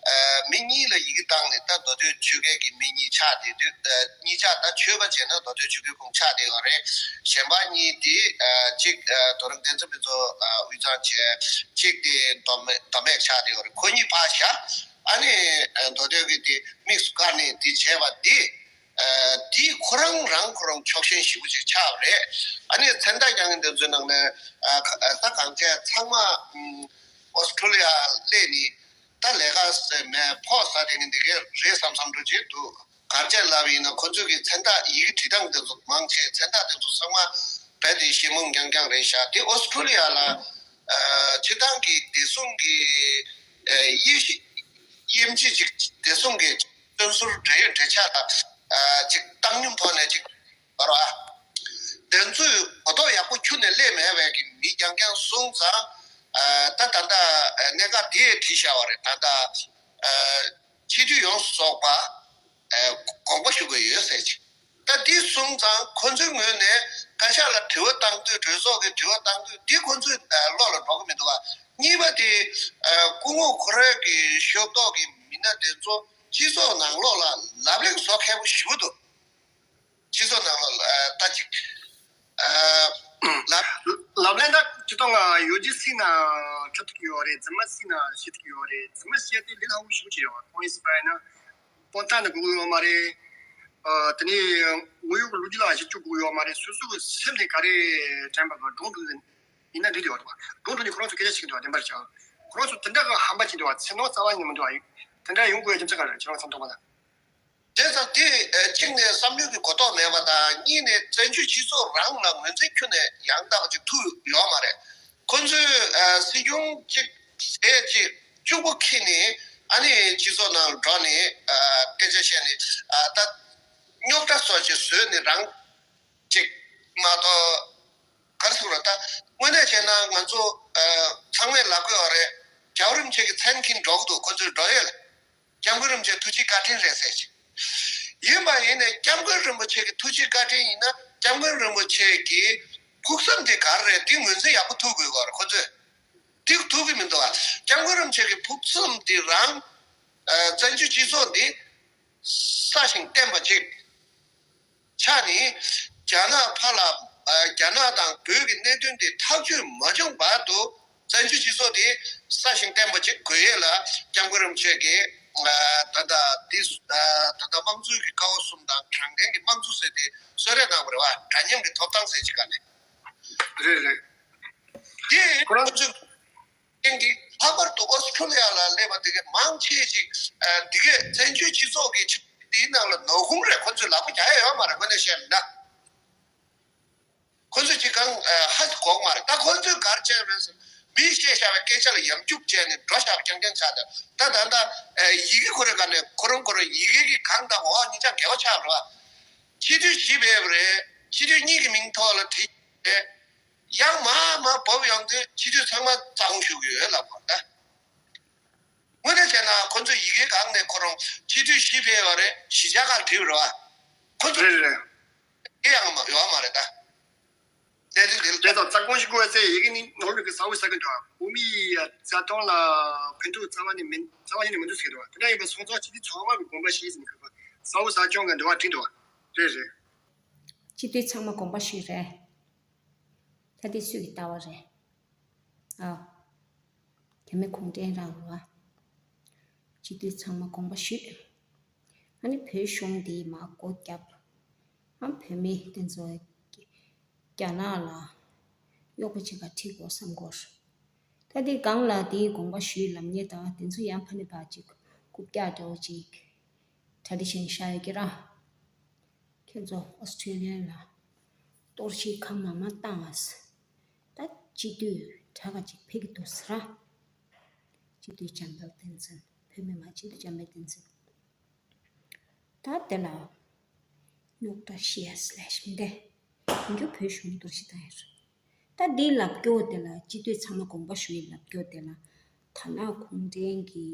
མི་གཉིས་ལ་ཡི་གེ་བཏང་ནས་ད་མདོ་སྟོད་ཆོལ་ཁའི་གི་མི་གཉིས་ཆགས་བསྡད་དུས་ཨ་གཉིས་ཆགས་ད་ཆོས་པ་བྱས་ན་མདོ་སྟོད་ཆོལ་ཁའི་ཁོངས་ཆགས་བསྡད་ཡོད་རེད། གཞན་པ་གཉིས་དེ་ཨ་གཅིག་ཨ་དོ་རིང་བསྟན་འཛིན་ཕུན་ཚོགས་ཨ་དབུས་གཙང་བྱས། གཅིག་དེ་མདོ་སྨད་མདོ་སྨད་ཆགས་བསྡད་ཡོད་རེད། ཁོ་གཉིས་ཕར་བཞག་ཨ་ནི་ཨ་མདོ་སྟོད་ཀྱི་དེ་དམིགས་སུ་བཀར་ནས་དེ་བྱས་པ་དེ་ཨ་དེ་ཁོ་རང་རང་ཁོ་རང་ཕྱོགས་ཞེན་ཞེ་པོ་ཅིག་ཆགས་པ་རེད། ཨ་ནི་མཚན་རྟགས་རྒྱག་མཁན་དེ་ཚོའི་ནང་ནས་ཨ་ཁ་ཨ་ད་གང་བྱས་ཚང་མ་ཨ་ཨོ་སི་ཁྲུ་ལི་ཡ་སླེབས་ནས་ད་ལས་ཀ་ཟེར་མེད་ཕོགས་ཟ་བསྡད་མཁན་དེ་གས་རེད་བསམ་བསམ་འདྲ་ཅིག་འདུག་གར་བྱས་ལབ་ཡིན་ན་ཁོ་ཚོས་ཀྱི་མཚན་རྟགས་ཡི་གེ་བྲིས་སྟངས་དེ་ཚོ་མང་ཆེ་མཚན་རྟགས་དེ་ཚོ་ཚང་མ་རྦད་དེ་ཤེས་རྨོངས་རྐྱང་རྐྱང་རེད་ཤག་དེ་ཨོ་སི་ཁྲུ་ལི་ཡ་ལ་ཨ་སྤྱིར་བཏང་གི་བདེ་སྲུང་གི་ཨ་དབྱེ་གཞི་དབྱེ་འབྱེད་ཅིག་བདེ་སྲུང་གི་བཙོན་ཟུར་འབྲེལ་ཡོད་འབྲེལ་ཆགས་དང་ཨ་ཅིག་བཏང་སྙོམས་ཐོག་ནས་ཅིག་བར་བ་དེ་ཚོས་གོ་རྟོགས་ཡག་པོ་ཁྱོན་ནས་སླེབས་མེད་པའི་གི་མི་རྐྱང་རྐྱང་སོང་ཙང་ཨ་ད་ད་ལྟ་ཨ་གནད་འགག་དེ་བྲིས་བཞག་པ་རེད། ད་ལྟ་ཨ་སྤྱི་འཐུས་ཡོངས་སུ་རྫོགས་པ་ཨ་དགོངས་པ་ཞུ་དགོས་ཡོད་ཟེར་ཅིག་ད་འདི་སོང་ཙང་ཁོ་ཚོའི་ངོས་ནས་བཀའ་ཤག་ལ་དྲི་བ་བཏང་དུས། གྲོས་ཚོགས་ཀྱི་དྲི་བ་བཏང་དུས་འདི་ཁོ་ཚོའི་བློ་ལ་འགྲོ་གི་མི་འདུག་ག་གཉིས་པ་དེ་སྐུ་ངོ་ཁོ་རའི་གི་ཤོག་ཐོག་གི་མི་སྣ་དེ་ཚོ་སྤྱི་ཚོགས་ནང་ལོགས་ལ་ལབ་གླེང་བཟོ་མཁས་པོ་ཞེ་པོ་འདུག་སྤྱི་ཚོགས་ནང་ལོགས་ལ་ད་ཅིག་ལབ་ལབ་གླེང་ད་སྤྱི་ཚོགས་ནང་ཡོད་རྒྱུ་སྲིད་ན་འཁྲབ་ཐུབ་ཀྱི་ཡོད་རེད། རྫུན་མ་སྲིད་ན་བཤད་ཐུབ་ཀྱི་ཡོད་རེད། རྫུན་མ་བཤད་དེ་ལས་སླ་པོ་ཞེ་པོ་ཅིག་རེད་བ། གང་ཡིན་ཟེར་བ་ཡིན་ན། དཔང་རྟགས་ནི་དགོས་ཀྱི་ཡོད་མ་རེད། ཨ་དེ་ནས་དངོས་ཡོད་ཀྱི་ལོ་རྒྱུས་ལ་གཞི་བཅོལ་དགོས་ཀྱི་ཡོད་མ་རེད། སོ་སོ་གི་སེམས་ནས་ག་རེ་དྲན་པ་ག་སྒྲུང་འདུག་ཡིན་ན་འགྲིག་གི་ཡོད་རེད་བ། སྒྲུང་འདུག་ནི་ཁོ་རང་ཚོ་སྐད་ཆ་བཤད་ཀྱི་འདུག་བ། བདེན་པར་བྱ། ཁོ་རང་ཚོ་དེ་འདྲ་གི་ཧམ་པ་བྱེད་འདུག་བ། ཚེ་ནོར་རྩ་བ་ཉིད་ནས་མི་འདུག་བ། དེ་འདྲ་ཡོང་དགོས་ཡ་རྒྱུ་མཚན་ག་རེ་རེད། ཁྱེད་རང་བསམ་ཐུབ་པ་ན། བྱས་ཙང་དེ་གཅིག་ནས་བསམ་བློའི་གི་གོ་རྟོགས་མེད་པ་དང་། གཉིས་ནས་བཙན་བྱོལ་སྤྱི་ཚོགས་རང་ལ་ངོས་འཛིན་ཁྱོན་ནས་ཡང་དག་ཅིག་ཐུབ་ཡོད་མ་རེད། ཁོ་ཚོས་ཨ་སྲིད་སྐྱོང་གཅིག་ཟས་གཅིག་གཅིག་པོ་ཁྱེར་ནས་ཨ་ནི་སྤྱི་ཚོགས་ནང་འགྲོ་ནས་ཨ་སྐད་ཆ་བཤད་ནས་ཨ་ད་རྙོག་དྲ་བཟོ་ཅིག་བཟོས་ནས་རང་ཅིག་མ་གཏོགས་ ག་རེ་ཟེར་དགོས་རེད། ད་དངོས་གནས་བྱས་ན་ང་ཚོ་ཨ་ཚང་མས་ལབ་དགོས་པ་རེད། རྒྱལ་བ་རིན་པོ་ཆེ་གི་མཚན་གྱིས་འགྲོ་གི་འདུག་ཁོ་ཚོས་འགྲོ་ཡས་ལ། སྐྱབས་མགོན་རིན་པོ་ཆེ་ཐུགས་རྗེ་བཀའ་དྲིན་རེད་ཟེར་ཅིག་ཡིན་པ་ཡིན་ནའི་སྐྱབས་མགོན་རིན་པོ་ཆེ་གི་ཐུགས་རྗེ་བཀའ་དྲིན་ཡིན་ན། སྐྱབས་མགོན་རིན་པོ་ཆེ་གི་ཕུགས་བསམ་དེ་ག་རེ་རེད། དེ་ངོས་འཛིན་ཡག་པོ་ཐུབ་དགོས་ཀྱི་རེད། ཁོ་ཚོས་དེ་ཐུབ་ཀྱི་མི་འདུག་ཨ། སྐྱབས་མགོན་རིན་པོ་ཆེ་གི་ཕུགས་བསམ་དེ་རང་ཨ་བཙན་བྱོལ་སྤྱི་ཚོགས་འདི་གསལ་ཞིང་བརྟན་པ་ཅིག་ཆགས་ནས། རྒྱ་ནག་ཕར་ལ་ཨ་རྒྱ་ནག་དང་བོད་ཀྱི་གནད་དོན་དེ་ཐག་གཅོད་མ་བྱུང་བར་དུ། བཙན་བྱོལ་སྤྱི་ཚོགས་དེ་གསལ་ཞིང་བརྟན་པ་ཅིག་དགོས་ཡས་ལ། སྐྱབས་མགོན་རིན་པོ་ཆེ་གིས་ཨ་ད་ལྟ་འདི་ཨ་ད་ལྟ་དམངས་གཙོའི་གི་ཀ་བ་གསུམ་དང་དྲང་བདེན་གྱི་དམངས་གཙོ་ཟེར་དེ་གསོལ་རས་གནང་བ་རེད་བ། འདྲ་མཉམ་གྱི་ཐོབ་ཐང་ཟེར་ཅིག་ག་ནས། རེད་རེད། དེ་ཁོ་རང་ཚོས་ཀྱིས་ལྷག་པར་དུ་ཨོ་སི་ཁྲུ་ལི་ཡ་ལ་སླེབས་པ་དེ་གའི་མང་ཆེ་ཅིག་ཨ་དེ་གའི་བཙན་བྱོལ་སྤྱི་ཚོགས་ཀྱི་ཆ་འདིའི་ནང་ལ་ནོར་ཁུངས་རེད། ཁོ་ཚོས་ལག་པ་རྒྱག་ཡ་ཡོད་མ་རེད། དངོས་གནས་བཤད་ན། ཁོ་ཚོས་ཅིག་གང་ཨ་ཧ་ཅང་གོ་གི་མ་རེད། ད་ཁོ་ཚོས་ག་རེ་བྱས་རེད་ཟེར། མིས་བཤད་བཞག་པའི་སྐད་ཆ་ལ་ཡང་འཇུག་བྱས་ནས་འགྲོ་བཞག་པ་རྐྱང་རྐྱང་ཆགས་ཏེ། ད་ད་ལྟ་ཨ་ཡི་གེ་ཁོ་རའི་སྒང་ནས་ཁོ་རང་ཁོ་རང་ཡི་གེ་གི་གང་དང་འོག་གཉིས་ཆ་འགལ་བ་ཆགས་རེད་བ། སྤྱི་འཐུས་བཞི་ཕེབས་པ་རེད། སྤྱི་འཐུས་གཉིས་ཀྱི་མིང་ཐོག་ལ་བྲིས་རེད། ཡང་མར་མར་བབས་ཡོང་དུས་སྤྱི་འཐུས་ཚང་མ་རྩ་དགོངས་ཞུ་གི་ཡོད་ལབ་པ་རེད། དངོས་གནས་བྱས་ན་ཁོ་ཚོས་ཡི་གེ་སྒང་ནས་ཁོ་རང་སྤྱི་འཐུས་བཞི་ཕེབས་པ་རེད། བཞི་ཆ་ག་ལ་བྲིས་པ་རེད་བ། ཁོ་ཚོ་རེད་རེད། དེ་ཡང་མ་ཡོད་མ་རེད་ད། གནས་ཚུལ་འདི་ལ་དེ་དང་རྩ་དགོངས་ཞིག་དགོས་ཟེར་ཡི་གེ་ནི་ནོར་ལུག་གི་ས་འུ་ས་གི་འདྲ་བ། བོད་མི་ཡ་རྩ་དོན་ལ་ཕན་ཐོགས་རྩ་བ་ནས་མིན། རྩ་བ་ཉིད་ནས་མི་འདུག་ཟེར་གི་འདུག་དེ་འདྲ་ཡིན་པ་སོང་ཙང་སྤྱི་འཐུས་ཚང་མ་གི་དགོངས་པ་བཞེས་ཟིན་གི་ས་འུ་ས་སྐྱོང་གི་འདྲ་བ་བྲིས་འདུག་རེད་རེད། སྤྱི་འཐུས་ཚང་མ་དགོངས་པ་ཞུས་རེད། ད་དེ་སུས་ཀྱི་ལྟ་བ་རེད། ཨ། རྒྱ་མི་གུང་ཁྲན་རང་རེད་བ། སྤྱི་འཐུས་ཚང་མ་དགོངས་པ་ཞུས། ཨ་ནི་བོད་གཞུང་འདི་མར་སྒོ་བརྒྱབ། ཨ་བོད་མི་དེ་ཚོ་རྒྱ་ནག་ལ་གཡོག་པོ་བྱེད་ག་ཁྲིད་དགོས་བསམ་གོ། ད་དེ་སྒང་ལ་དེའི་དགོངས་པ་ཞུས་ལབ་མཁན་དང་དེ་ཚོ་ཡང་ཕ་ནི་བ་ཅིག་རྐུབ་བཀྱག་འདྲ་བོ་ཅིག་གྲ་སྒྲིག་བྱས་ནས་བཞག་ཡོད་ཀྱི་ར། ཁྱེད་ཚོ་ཨོ་སི་ཁྲུ་ལི་ཡ་ལ་གཏོར་བཤིག་གང་མང་མང་བཏང་ཨ་ཟེར། ད་སྤྱི་འཐུས་གྲས་ཀ་ཅིག་ཕེབས་ཀྱི་འདུག་ཟེར་ར། སྤྱི་འཐུས་འཇམ་དཔལ་བསྟན་འཛིན། བོད་མི་མང་སྤྱི་འཐུས་འཇམ་དཔལ་བསྟན་འཛིན། ད་དེ་ལ་རྙོག་དྲ་ཤི་ཡ་སི་ལེ་ཤི་མི་འདི་ཡིན་རྒྱུ་བོད་གཞུང་གཏོར་བཤིག་བཏང་ཡ་རེད། ད་འདི་ལབ་རྒྱུ་དེ་ལ་སྤྱི་འཐུས་ཚང་མ་དགོངས་པ་ཞུ་ཡི་ལབ་རྒྱུ་དེ་ལ་དར་ནག་གུང་ཁྲན་གྱི་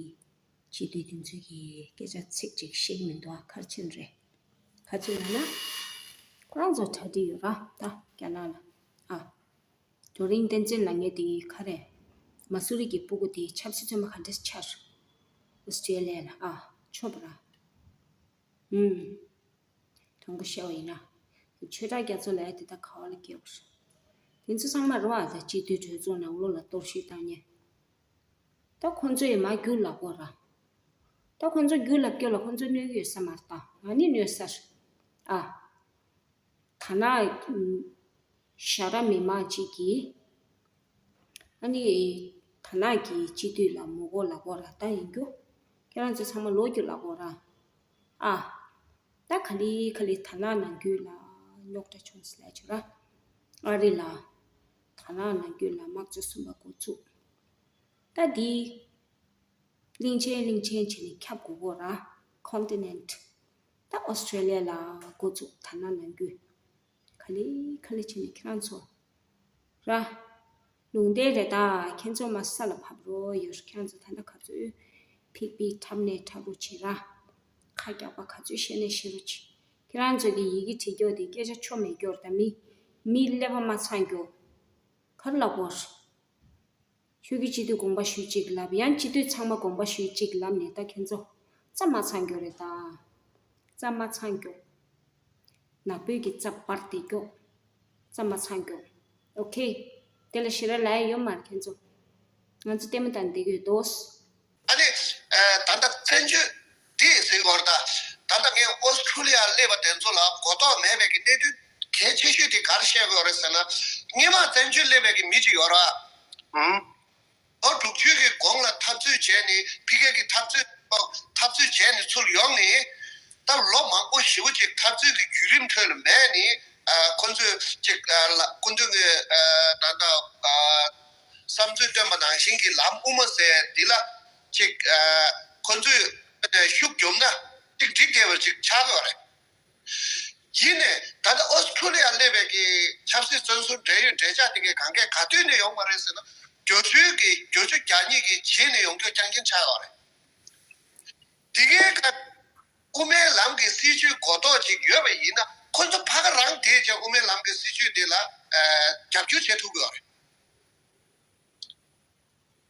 སྤྱི་འཐུས་དེ་ཚོས་ཀྱི་སྐད་ཆ་ཚིག་གཅིག་བཤད་ཀྱི་མི་འདུག་ཨ། ག་རེ་བྱས་ནས་རེད། ག་རེ་བྱས་ལབ་ན། ཁོ་རང་ཚོ་གྲ་སྒྲིག་ཡོད་ར་ད་རྒྱ་ནག་ལ། ཨ། ཀྲུའུ་རིན་བསྟན་འཛིན་ལབ་མཁན་དེ་ག་རེ། མ་སུ་རི་གི་སྤུ་གུ་དེ་ཆབ་སྲིད་བཙོན་པ་ག་འདྲས་ཆགས། ཨོ་སི་ཀྲེ་ལི་ཡ་ལ་ཨ་ཆོག་པ་ར། ཨུམ། དྲང་པོ་བཤད་པ་ཡིན་ན། ཆོས་གྲགས་རྒྱ་མཚོ་ལབ་ཡ་དེ་ད་ག་བ་ལ་སྐྱེས་པ་རེད། དེ་ཚོ་ཚང་མ་རེད་བ། ད་སྤྱི་འཐུས་གྲོས་ཚོགས་ནང་ལོགས་ལ་གཏོར་བཤིག་བཏང་མཁན། ད་ཁོ་ཚོ་ཡི་མ་རྒྱུགས་ལབ་དགོས་ར། ད་ཁོ་ཚོ་རྒྱུགས་ལབ་རྒྱུ་ལ་ཁོ་ཚོ་གནོད་ཀྱི་ཡོད་ས་མ་རེད། ད་ང་ནི་གནོད་ས་རེད། ཨ། ཐ་ན་ཞྭ་ར་མི་མང་གཅིག་གིས་ཨ་ནི་ཐ་ན་གི་སྤྱི་འཐུས་ལ་མི་དགོས་ལབ་དགོས་ར། ད་ཡིན་རྒྱུ་ཁྱེད་རང་ཚོ་ཚང་མ་ལོག་རྒྱུགས་ལབ་དགོས་ར། ཨ། ད་ག་ལེ་ག་ལེ་ཐ་ན་ནང་ཁུལ་ལ་རྙོག་དྲ་བྱུང་སོང་ལབ་བྱས་ར། ཨ་རི་ལ་ཐ་ན་ནང་ཁུལ་ལ་དམག་སྤྱི་གསུམ་པ་འགོ་བཙུགས། ད་འདི་གླིང་ཆེན་གླིང་ཆེན་བྱས་ནས་ཁྱབ་དགོས་ཀྱི་རེད། ཀོན་ཊི་ནེན་ཊི། ད་ཨོ་སི་ཀྲེ་ལི་ཡ་ལ་འགོ་བཙུགས། ཐ་ན་ནང་ཁུལ་ག་ལེ་ག་ལེ་བྱས་ནས་ཁྱེད་རང་ཚོ་ར། ལུང་བསྟན་རེད། ད་ཁྱེད་ཚོ་མར་ས་ལ་བབས་རོགས་ཡོད། ཁྱེད་རང་ཚོ་ད་ལྟ་ག་ཚོད་ཕིག་ཕིག་འཁྲབ་ནས་འཁྲབ་རོགས་བྱེད་ར། ཁ་རྒྱག་པ་ག་ཚོད་བཤད་ནས་བཤད་རོགས་བྱེད། ཁྱེད་རང་ཚོ་གི་ཡི་གེ་བྲིས་རྒྱུ་དེ་སྐད་ཆ་ཆོ་མེད་རྒྱུ་རེད། ད་མི་མི་ཀླད་པ་མ་ཚང་རྒྱུ། ག་རེ་ལབ་དགོས། ཆོས་ཀྱི་སྤྱི་འཐུས་དགོངས་པ་ཞུས་གཅིག་ལབ། ཡང་སྤྱི་འཐུས་ཚང་མ་དགོངས་པ་ཞུས་གཅིག་ལབ་ནས་ད་ཁྱེད་ཚོ་རྩ་མ་ཚང་རྒྱུ་རེད་ད། རྩ་མ་ཚང་རྒྱུ། ནག་པོའི་གི་རྩ་སྤར་ཏེ་རྒྱུ། རྩ་མ་ཚང་རྒྱུ། ཨོ་ཁེ། དེ་ལ་ཞེ་དྲག་ལབ་ཡ་ཡོད་མ་རེད་ཁྱེད་ཚོ། ང་ཚོ་ལྟད་མོ་ལྟ་བསྡད་ཀྱི་ཡོད་དོ། ཨ་ནི། ཨ། ད་ལྟ་བཙན་བྱོལ་འདི་ཟེར་དགོས་རེད་ད། ད་ལྟ་ངས་ཨོ་སི་ཁྲུ་ལི་ཡར་སླེབས་པ་དེ་ཚོ་ལ་གོ་རྟོགས་མེད་པའི་གི་གནད་དོན་གལ་ཆེ་ཤོས་དེ་ག་རེ་བཤད་དགོས་རེད་ཟེར་ན། སྔོན་མ་བཙན་བྱོལ་སླེབས་པའི་གི་མི་ཅིག་ཡོད་རེད་བ། ཨང་། ལོ་དྲུག་ཅུ་གི་གོང་ལ་འཐབ་རྩོད་བྱས་ནས། ཕ་གི་གི་འཐབ་རྩོད་འཐབ་རྩོད་བྱས་ནས་ཚུར་ཡོང་ནས། ད་ལོ་མང་པོ་ཞེ་པོ་ཅིག་འཐབ་རྩོད་ཀྱི་བརྒྱུད་རིམ་ཁྲོད་ལ་མེད་ནས། ཨ། ཁོ་ཚོས་ཅིག་ཨ། ལ་སྐུ་མདུན་གྱི་ཨ། ད་ལྟ་ཨ། བསམ་ཚུལ་བཏོན་པ་ནང་བཞིན་གྱི་ལམ་དབུ་མ་ཟེར་འདི་ལ་ཅིག་ཨ། ཁོ་ཚོས་ཤུགས་བརྒྱབ་ན་ཅིག་འགྲིག་བསྡད་པ་ཅིག་ཆགས་ཡོད་རེད། གཞི་ནས་ད་ལྟ་ཨོ་སི་ཁྲུ་ལི་ཡ་སླེབས་པའི་གི་ཆབ་སྲིད་བཙོན་ཟུར་འབྲེལ་ཡོད་འབྲེལ་ཆགས་དེ་གའི་གང་གས་ག་དུས་ནས་ཡོང་བ་རེད་ཟེར་ན། བརྒྱད་ཅུ་གི་བརྒྱད་ཅུ་གྱ་གཉིས་ཀྱི་རྗེས་ནས་ཡོང་རྒྱུ་རྐྱང་རྐྱང་ཆགས་ཡོད་རེད། དེ་གའི་ཁ་དབུ་མའི་ལམ་གྱི་སྲིད་བྱུས་གོ་རྟོགས་ཅིག་ཡོད་པ་ཡིན་ན། ཁོ་ཚོ་ཕ་ག་རང་དེས་ཀྱང་དབུ་མའི་ལམ་གྱི་སྲིད་བྱུས་འདི་ལ་ཨ་རྒྱབ་སྐྱོར་བྱེད་ཐུབ་ཀྱི་ཡོད་རེད།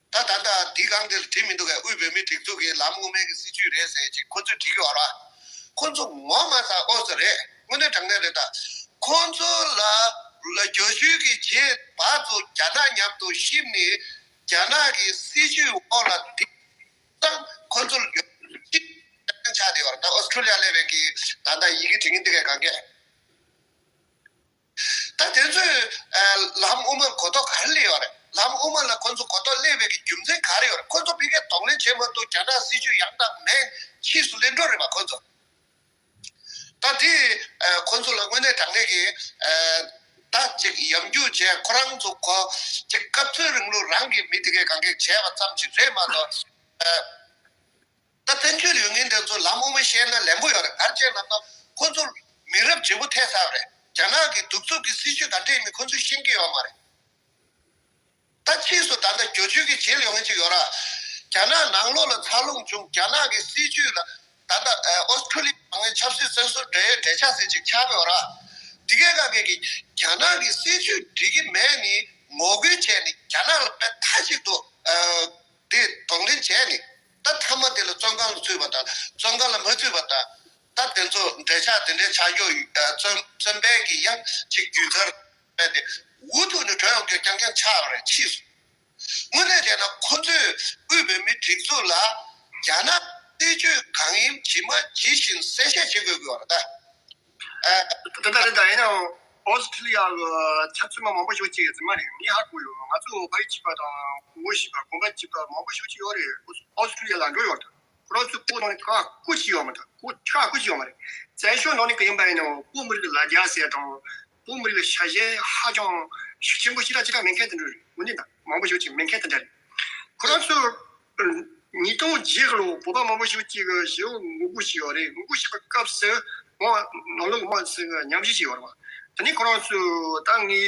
ད་ད་ལྟ་འདི་སྒང་འདིར་བྲིས་མི་འདུག་གས། དབུས་བོད་མིའི་སྒྲིག་འཛུགས་ཀྱི་ལམ་དབུ་མའི་གི་སྲིད་བྱུས་རེད་ཟེར་ཅིག་ཁོ་ཚོས་བྲིས་ཀྱི་ཡོད་རེད། ཁོ་ཚོ་ངོ་མ་ཚ་ཨོ་ཙི་རེད། དངོས་གནས་དྲང་གནས་རེད་ད། ཁོ་ཚོ་ལ་ལ་བརྒྱད་ཅུ་གི་རྗེས་བར་དུ་རྒྱ་ནག་མཉམ་དུ་གཤིབ་ནས་རྒྱ་ནག་གི་སྲིད་བྱུས་འོག་ལ་འདི་ཙང་ཁོ་ཚོ་ལ་ཡོད་ཆགས་བསྡད་ཡོད་རེད། ད་ཨོ་སི་ཁྲུ་ལི་ཡ་སླེབས་པའི་གི་ད་ལྟ་ཡི་གེ་འབྲི་མཁན་འདི་གས་གང་གས། ད་དེ་ཚོས་ཨ་ལམ་དབུ་མར་གོ་རྟོགས་ག་རེ་སླེབས་ཡོད་རེད། ལམ་དབུ་མ་ལ་ཁོ་ཚོ་གོ་རྟོགས་སླེབས་པའི་གི་རྒྱུ་མཚན་ག་རེ་ཡོད་རེད། ཁོ་ཚོ་ཕ་གིར་གདོང་ལེན་བྱེད་མ་ཐུབ། རྒྱ་ནག་སྲིད་བྱུས་ཡང་དག་མེད། ཕྱིས་སུ་ལེན་འགྲོ་རེད་པ་ཁོ་ཚོ། ད་དེ་ཨ་ཁོ་ཚོ་ལ་དངོས་གནས་དྲང་གནས་ཀྱི་ཨ་ད་ཅིག་ཡམ་རྒྱུག་བྱས། ཁོ་རང་ཚོ་གོ་ཅིག་སྐབས་འཚོལ་རིང་ལུགས་རང་གི་མི་དེ་གས་གང་གས་བྱས་པ་ཙམ་ཞིག་རེད་མ་གཏོགས། ཨ། ད་བཙན་བྱོལ་ཡོད་མཁན་དེ་ཚོ་ལམ་དབུ་མ་ཤེས་ན་ལན་པོ་ཡོད་རེད། ག་རེ་བྱས་ལབ་ན་ཁོ་ཚོ་མི་རབས་བརྗེ་པོ་ཐེབས་ཚར་བ་རེད། རྒྱ་ནག་གི་གདུག་རྩུབ་ཀྱི་སྲིད་བྱུས་ག་འདྲ་ཡིན་མིན་ཁོ་ཚོས་ཤེས་ཀྱི་ཡོད་མ་རེད། ད་ཕྱིས་སུ་ད་ལྟ་བརྒྱད་ཅུ་གི་རྗེས་ལ་ཡོང་མཁན་ཅིག་ཡོད་ར། རྒྱ་ནག་ནང་ལོགས་ལ་འཚར་ལོངས་བྱུང་། རྒྱ་ནག་གི་སྲིད་བྱུས་ལ་ད་ལྟ་ཨོ་སི་ཁྲུ་ལི་ཡ་ནང་ཆབ་སྲིད་བཙོན་ཟུར་འབྲེལ་ཡོད་འབྲེལ་ཆགས་ཟེར་ཅིག་ཆགས་ཡོད་ར། དེ་གའི་ག་གེ་གི་རྒྱ་ནག་གི་སྲིད་བྱུས་འགྲིག་གི་མེད་ནི་ངོ་རྒོལ་བྱས་ནས་རྒྱ་ནག་ལ་དཔེ་མཐའ་གཅིག་ཏུ་ཨ། དེ་གདོང་ལེན་བྱས་ནས། ད་མཐའ་མ་དེ་ལ་བཙོན་ཁང་ལ་ཚུད་པ་དང་། བཙོན་ཁང་ལ་མ་ཚུད་པ་དང་། ད་དེ་ཚོ་འབྲེལ་ཆགས་དེ་འདྲའི་ཆགས་རྒྱུ་ཨ་བཙོན་བཙོན་པའི་གི་ཡང་ཅིག་རྒྱུན་ཚར་བས་ཏེ། འུ་ཐུག་ནས་བྲོས་ཡོང་རྒྱུ་རྐྱང་རྐྱང་ཆགས་པ་རེད། ཕྱིས་སུ་དངོས་གནས་བྱས་ན་ཁོ་ཚོས་དབུས་བོད་མིའི་སྒྲིག་འཛུགས་ལ་རྒྱ་ནག་སྲིད་བྱུས་གང་ཡིན་ཇི་མ་ཇི་བཞིན་གསལ་བཤད་བྱེད་དགོས་ཀྱི་ཡོད་རེད་ད། ཨ། ད་ལྟ་རེད་ད། ཡིན་ནའང་ཨོ་སི་ཁྲུ་ལི་ཡ་གི་ཆབ་སྲིད་པ་མང་པོ་ཞིག་ཅིག་རྫུན་མ་རེད། ངས་ཧ་གོ་ཡོད། ང་ཚོ་ཕ་ཡུལ་གཅིག་པ་དང་གོང་བུ་གཅིག་པ་གོམ་པ་གཅིག་པ་མང་པོ་ཞིག་ཅིག་ཡོད་རེད། ཨོ་སི་ཁྲུ་ལི་ཡ་ལ་འགྲོ་ཡོད་ད། ཁོ་རང་ཚོའི་བོད་ནང་ནས་ཁ་སྐུ་ཅིག་ཡོད་མ་ཐག་ཁོ་ཁ་སྐུ་ཅིག་ཡོད་མ་རེད། བཙན་བྱོལ་ནང་ནས་གི་ཡིན་པ་ཡིན་ནའང་བོད་མི་རིགས་ལ་རྒྱ་ཟེར་དང་། བོད་མི་རིགས་ཤ་ཞེན་ཧ་ཅང་ཤུགས་ཆེན་པོ་ཞིག་ལ་ཅི་ལ་མེད་མཁན་དེ་འདྲ་རེད། འོན་ཏེ་ད་མང་པོ་ཞིག་ཅིག་མེད་མཁན་དེ་འདྲ་རེད། ཁོ་རང་ཚོ་ཉིས་སྟོང་བརྒྱད་ལོ་བོད་པ་མང་པོ་ཞིག་ཅིག་གི་ཞེ་པོ་ངོ་རྒོལ་ཞིག་ཡོད་རེད། ངོ་རྒོལ་ཞིག་གི་སྐབས་སུ་མ་ནང་ལོགས་མ་ཟེར་ཉམས་ཞིབ་ཞིག་ཡོད་རེད་བ། དེ་ནས་ཁོ་རང་ཚོ་ད་ངའི་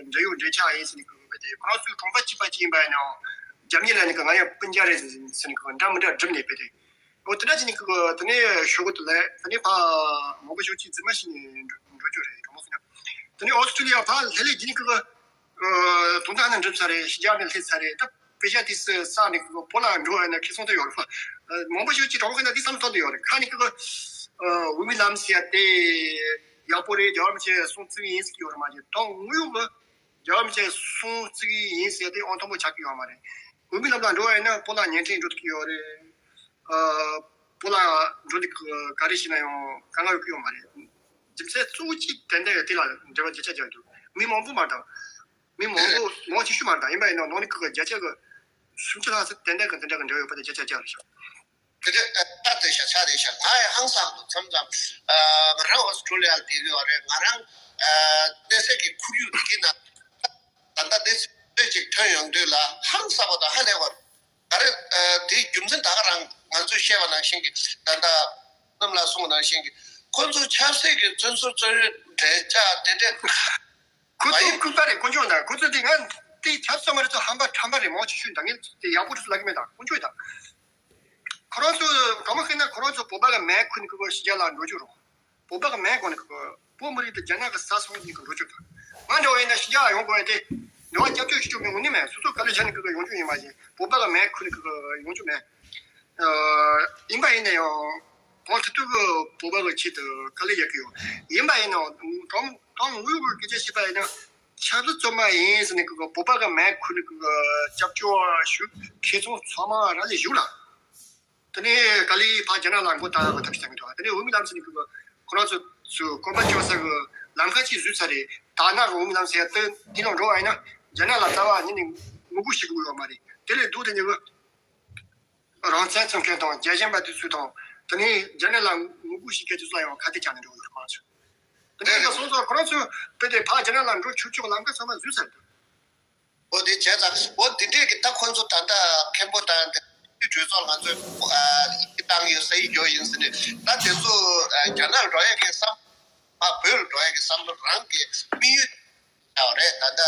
འབྲེལ་ཡོད་འབྲེལ་ཆགས་ཡིན་ཟེར་ནས་གི་ཁོ་རང་ཚོའི་གྲོང་པ་གཅིག་པ་ཅིག་ཡིན་པ་ཡིན་ནའང་རྒྱབ་གཉིས་ལ་ནི་གི་ང་ཡང་སྤུན་ཀྱག་རེད་ཟེར་ནས་གི་འདྲ་མི་འདྲ་བསྒྲིགས་ནས་བུད་དེ། འོ་དེ་འདྲ་བྱས་ནས་ཁོ་དེ་ནས་ཤོག་གུ་དེ་ལས་དེ་ནས་ཕ་མང་པོ་ཞིག་ཅིག་རྫུན་མ་བྱས་ནས་འགྲོ་འགྲོ་རྒྱུ་རེད། གྲོགས་མོ་ཟེར་ན། དེ་ནས་ཨོ་སི་ཀྲི་ལི་ཡ་ཕ་ལྷོད་ལྷོད་བྱས་ནས་ཁོ་དོན་དག་ནི་འགྲུབ་ཚར་རེད། ཕྱི་རྒྱལ་ནས་སླེབས་ཚར་རེད། ད་པེ་ཤ་དེ་སུ་ས་ནས་ཁོ་བོད་ལ་འགྲོ་བ་ན་ཁེ་བཟང་དེ་ཡོད་རེད་པ། མང་པོ་ཞིག་ཅིག་གྲོགས་མོ་ཁོ་ན་དེ་བསམ་ཐོག་དེ་ཡོད་རེད། ཁ་ནས་ཁོ་འོས་མི་ལམ་ཟེར་ཡ་དེ་ཡག་པོ་རེད། རྒྱལ་བ་རིན་པོ་ཆེ་གསུང་བརྩི་གི་ཡིན་ཟེར་གྱི་ཡོད་རེད་མ་གཏོགས། ད་དངོས་ཡོད་གི་རྒྱལ་བ་རིན་པོ་ཆེ་གསུང་བརྩི་གི་ཡིན་ཟེར་ཡ་དེ་ཨང་དང་པོ་ཆགས་ཀྱི་ཡོད་མ་རེད། འོས་མི་ལམ་ལ་འགྲོ་བ་ཡིན་ན་བོད་ལ་ཉན་ཐེངས་འགྲོ་ཐུབ་ཀྱི་ཡོད་རེད། ཨ། བོད་ལ་འགྲོ་འདི་ག་རེ་བྱས་ན་ཡང་དཀའ་ངལ་ཡོད་ཀྱི་ཡོད་མ་རེད། རྒྱུ་མཚན་གཙོ་བོ་གཅིག་དེ་འདྲ་ཡོད། དེ་ལ་འབྲེལ་བ་བརྒྱ་ཆ་བརྒྱ་འདུག་མི་མང་པོ་མ་དང་། མི་མང་པོ་མང་ཆེ་ཤོས་མ་དང་། ཡིན་པ་ཡིན་ན་ནང་ནས་ཁོ་གི་བརྒྱ་ཆ་གི་སུམ་ཅུ་ལྷག་ཙམ་དེ་འདྲ་གི་དེ་འདྲ་གི་འབྲེལ་བ་ཡོད་པ་དེ་བརྒྱ་ཆ་བརྒྱ་རེད་ཤག་དེ་འདྲ་ད་དེ་ཤ་ཆ་དེ་ཤ་ང་ཡང་ཧང་སང་འདུག་མཚམས་མཚམས་ང་རང་ཨོ་སི་ཁྲུ་ལི་ཡར་བསྡད་ཀྱི་ཡོད་རེད། ང་རང་གནས་སའི་གི་ཁོར་ཡུག་དེ་གི་ནང་ད་ལྟ་གནས་ཚུལ་ཅིག་ཐོན་ཡོང་དུས་ལ་ཧང་སང་བ་དང་ཧ་ལས་པ་རེད། ཨ་རེ། ཨ་དེའི་རྒྱུ་མཚན་ད་ག་རང་ང་ཚོས་བཤད་པ་ནང་བཞིན་གྱི་ད་ལྟ་རྣམ་ལ་གསུངས་པ་ནང་བཞིན་གྱི་ཁོ་ཚོ་ཆབ་སྲིད་ཀྱི་བཙོན་ཟུར་བཙོན་ཡོད་འབྲེལ་ཆགས་དེ་འདྲས་ཁོ་མ་ཚོ་ཡིན། ལྐུགས་པ་རེད། དཀོན་མཆོག་ན་ཁོ་ཚོ་དེ་ང་དེ་ཆབ་སྲིད་མ་རེད་ཚོ་ཧམ་པ་ཁྲམ་པ་རེད། མང་ཆེ་ཤོས་ད་ངས་དེ་ཡག་པོ་རེད་ཚོ་ལབ་ཀྱི་མེད། ད་དཀོན་མཆོག་ད་ཁོ་རང་ཚོ་གང་མ་ཤེས་ན་ཁོ་རང་ཚོ་བོད་པ་གི་མེ་ཁུར་ནས་ཁོ་ཕྱི་རྒྱལ་ལ་འགྲོ་རྒྱུ་རེད། བོད་པ་གི་མེ་གོ་ནས་ཁོ་བོད་མི་རིགས་དེ་རྒྱ་ནག་གི་ས་སོང་ནས་ཁོ་འགྲོ་རྒྱུ་རེད། ང་འདྲ་བ་ཡིན་ན་ཕྱི་རྒྱལ་ཡོང་དགོས་ཡ་དེ་འདྲ་བ་སྐྱབས་བཅོལ་ཞུ་རྒྱུ་མེད། དངོས་གནས་མེད། སོ་སོ་ག་ལེར་བྱས་ནས་ཁོ་ཡོང་རྒྱུ་ཡིན་མ་གཞི་བོད་པ་གི་མེ་ཁུར་ནས་ཁོ་ཡོང་རྒྱུ་མེད། ཨ། ཡིན་པ་ཡིན་ན་ཡང་གང་ཐུབ་ཐུབ་ཀྱིས་བོད་པ་གི་ཆེད་དུ་དཀའ་ལས་རྒྱག་གི་ཡོད། ཡིན་པ་ཡིན་ནའང་དང་དང་དངོས་ཡོད་ཀྱི་སྐད་ཆ་བཤད་པ་ཡིན་ན་ཆབ་སྲིད་བཙོན་པ་ཡིན་ཟེར་ནས་ཁོ་བོད་པ་གི་མེ་ཁུར་ནས་ཁོ་སྐྱབས་བཅོལ་ཞུ་ཁེ་ཚང་ཚང་མ་རང་ལས་ཞུགས་ལ། དེ་ནས་ག་ལེར་ཕར་རྒྱ་ནག་ལ་མགོ་བཏགས་པ་ཐབས་ཤེས་བྱ་གི་འདུག་དེ་ནས་འོས་མི་ལམ་ཟེར་ནས་ཁོ་ཁོ་རང་ཚོ་ཚོའི་གོམ་པ་བཅོ་ས་གི་ལམ་ཁ་ཅིག་བཟོས་ཚར་རེད། ད་ནག་གི་འོས་མི་ལམ་ཟེར་ཡ་དེ་དེ་ལ་འགྲོ་བ་ཡིན་ན་རྒྱ་ནག་ལ་རྩ་བ་ཉིད་ནས་ངོ་རྒོལ་བྱེད་དགོས་ཡོད་མ་རེད། དེ་ལས་སྡུག་དེ་ཉིད་གི་རང་བཙན་བཙོན་མཁན་དང་རྒྱལ་ཞེན་པ་དེ་ཚོ་དང་། དེ་ནས་རྒྱ་ནག་ལ་ངོ་རྒོལ་བྱེད་མཁན་དེ་ཚོ་ལ་ཡང་ཁ་གཏད་བཅག་ནས་འགྲོ་གི་ཡོད་རེད། ཁོ་རང་ཚོས་དེ་འདྲ་ཡིན་པ་སོང་ཙང་ཁོ་རང་ཚོས་དཔེ་དེ་ཕར་རྒྱ་ནག་ལ་འགྲོ་ཆོག་ཆོག་ལམ་ཁ་ཚང་མ་བཟོས་ཚར་འདུག་འོ་དེ་བྱས་ཙང་འོ་དེ་འདྲས་ཀྱི་ད་ཁོ་ཚོ་ད་ལྟ་མཁན་པོ་དང་དེ་གྲོས་ཚོགས་ང་ཚོས་ཨ་ཡིག་བཏང་ཡོད་ཟེར་ཡིག་འགྱོ་ཡིན་ཟེར་ནས་ད་དེ་ཚོ་ཨ་རྒྱ་ནག་འགྲོ་ཡས་ཀྱི་བསམ། ཨ་བོད་ལ་འགྲོ་ཡ་གི་བསམ་བློ་རང་གི་དམིགས་ཡུལ་ཡོད་རེད། ད་ལྟ་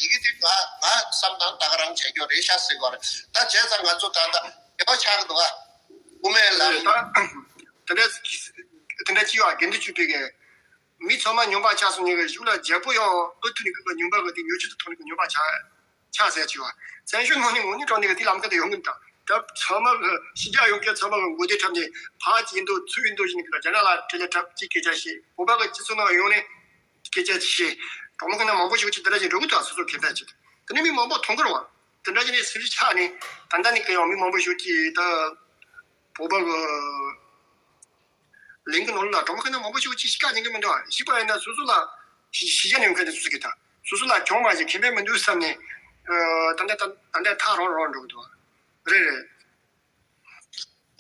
ཡི་གེ་དེ་ང་ང་བསམ་སྟངས་ད་ག་རང་བྱས་ཀྱོག་རེད་ཤག་ཟེར་གྱི་ཡོད་རེད། ད་བྱས་ཙང་ང་ཚོ་ད་ལྟ་དེ་བ་ཆགས་ཀྱི་འདུག་ཨ། དབུ་མའི་ལམ། ད་དེ་འདྲ་དེ་འདྲ་ཅི་ཡོད་དགེ་འདུན་ཆོས་འཕེལ་གྱིས། མི་ཚང་མ་སྨྱོན་པ་ཆགས་སོང་། ཉེ་གི་གཞུག་ལ་རྒྱལ་པོ་ཡང་ཨུ་ཐུག་ནས་ཀི་ཀི་སྨྱོན་པ་གི་དེ་ཉོ་ཆུ་དུ་ཐོག་ནས་ཀི་སྨྱོན་པ་ཆགས་ཆགས་ཟེར་ཆེ་བ། བཙན་བྱོལ་ནང་ནས་ངོ་ནས་དྲང་ནས་ཀི་དེ་ལམ་ཁ་དེ་ཡོང་གི་འདུག་ད་ཚང་མ་གི་ཕྱི་རྒྱལ་ཡོང་མཁན་ཚང་མ་གི་མགོ་བདེ་འཁྲབ་ནས་ཕར་ཅི་ཡིན་འདུག་ཚུར་ཡིན་འདུག་བཞིན་གི་རྒྱ་ནག་ལ་དྲིས་ལན་འཁྲབ་ཅིག་སྐད་ཆ་བཤད། བོད་པ་གི་སྤྱི་ཚོགས་ནང་ཡོང་ནས་སྐད་ཆ་ཅིག་བཤད། གྲོགས་མོ་ཁོ་ན་མང་པོ་ཞིག་ཅིག་དེ་འདྲ་ཞིག་འགྲོ་གི་འདུག་སོ་སོ་ཁེ་ཕན་ཅིག་དེ་ནས་མི་མང་པོ་མཐོང་གི་རེད་བ། དེ་འདྲ་ཞིག་ནས་སྲིད་ཇུས་ཆགས་ནས་ད་ལྟ་ནས་ཀི་ཡང་མི་མང་པོ་ཞིག་ཅིག་ད་བོད་པ་གི་ལིང་གི་ནང་ལ་གྲོགས་མོ་ཁ་ན་མང་པོ་ཞིག་ཅིག་ཤི་ཁ་ཉན་གི་མི་འདུག་ཤི་པ་ཡིན་ན་སོ་སོ་ལ་ཤི་ཤི་ཆ་ནས་ཡོང་མཁན་དེ་སོ་སོ་གི་ད་སོ་སོ་ལ་གྱོང་མ་ཞིག་ཁེ་ཕན་མི་འདུག་བསམ་ནས་ད་ལྟ་ད་ལྟ་ཐག་རོང་རོང་འགྲོ་གི་འདུག་རེད་རེད།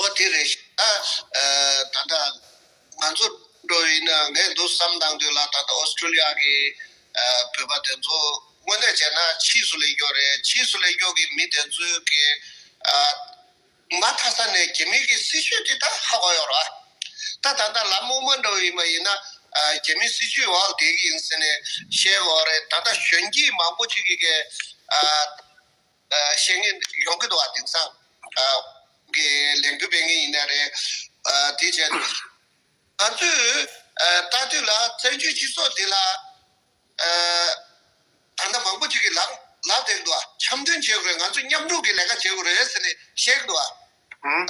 ཨོ་དེ་རེད་ཤག་ཨ་ད་ལྟ་ང་ཚོ་འགྲོ་ཡིན་ན་ངས་འདུག་བསམ་བཏང་དུས་ལ་ད་ལྟ་ཨོ་སི་ཀྲོ་ལི་ཡ་གི་བོད་པ་དེ་ཚོ་དངོས་གནས་བྱས་ན་ཕྱིས་སུ་སླེབས་ཀྱོག་རེད། ཕྱིས་སུ་སླེབས་ཀྱོག་གི་མི་དེ་ཚོའི་གི་མ་མཐའ་ས་ནས་རྒྱ་མི་གི་སྲིད་བྱུས་དེ་ད་ཧ་གོ་ཡོད་ར། ད་ད་ལྟ་ལམ་སྨུག་མ་འདྲ་བོ་ཡིན་པ་ཡིན་ན་རྒྱ་མི་སྲིད་བྱུས་འོག་བསྡད་ཀྱི་ཡིན་ཟེར་ནས་བཤད་ཡོད་རེད། ད་ལྟ་གཞོན་སྐྱེས་མང་པོ་ཅིག་གིས་གི་བཤད་མཁན་ཡོང་གི་འདུག་བ། དེང་སང་གི་ལས་འགུལ་སྤེལ་མཁན་ཡིན་ན་རེད། དེ་བྱས་ང་ཚོས་ལྟ་དུས་ལ་བཙན་བྱོལ་སྤྱི་ཚོགས་འདི་ལ་ད་ལྟ་མང་པོ་ཅིག་གིས་ལབ་ལབ་བསྡད་འདུག་བ། འཆམ་མཐུན་བྱེད་དགོས་རེད། ང་ཚོ་མཉམ་རུབ་ཀྱི་ལས་ཀ་བྱེད་དགོས་རེད་ཟེར་ནས་བཤད་ཀྱི་འདུག་བ།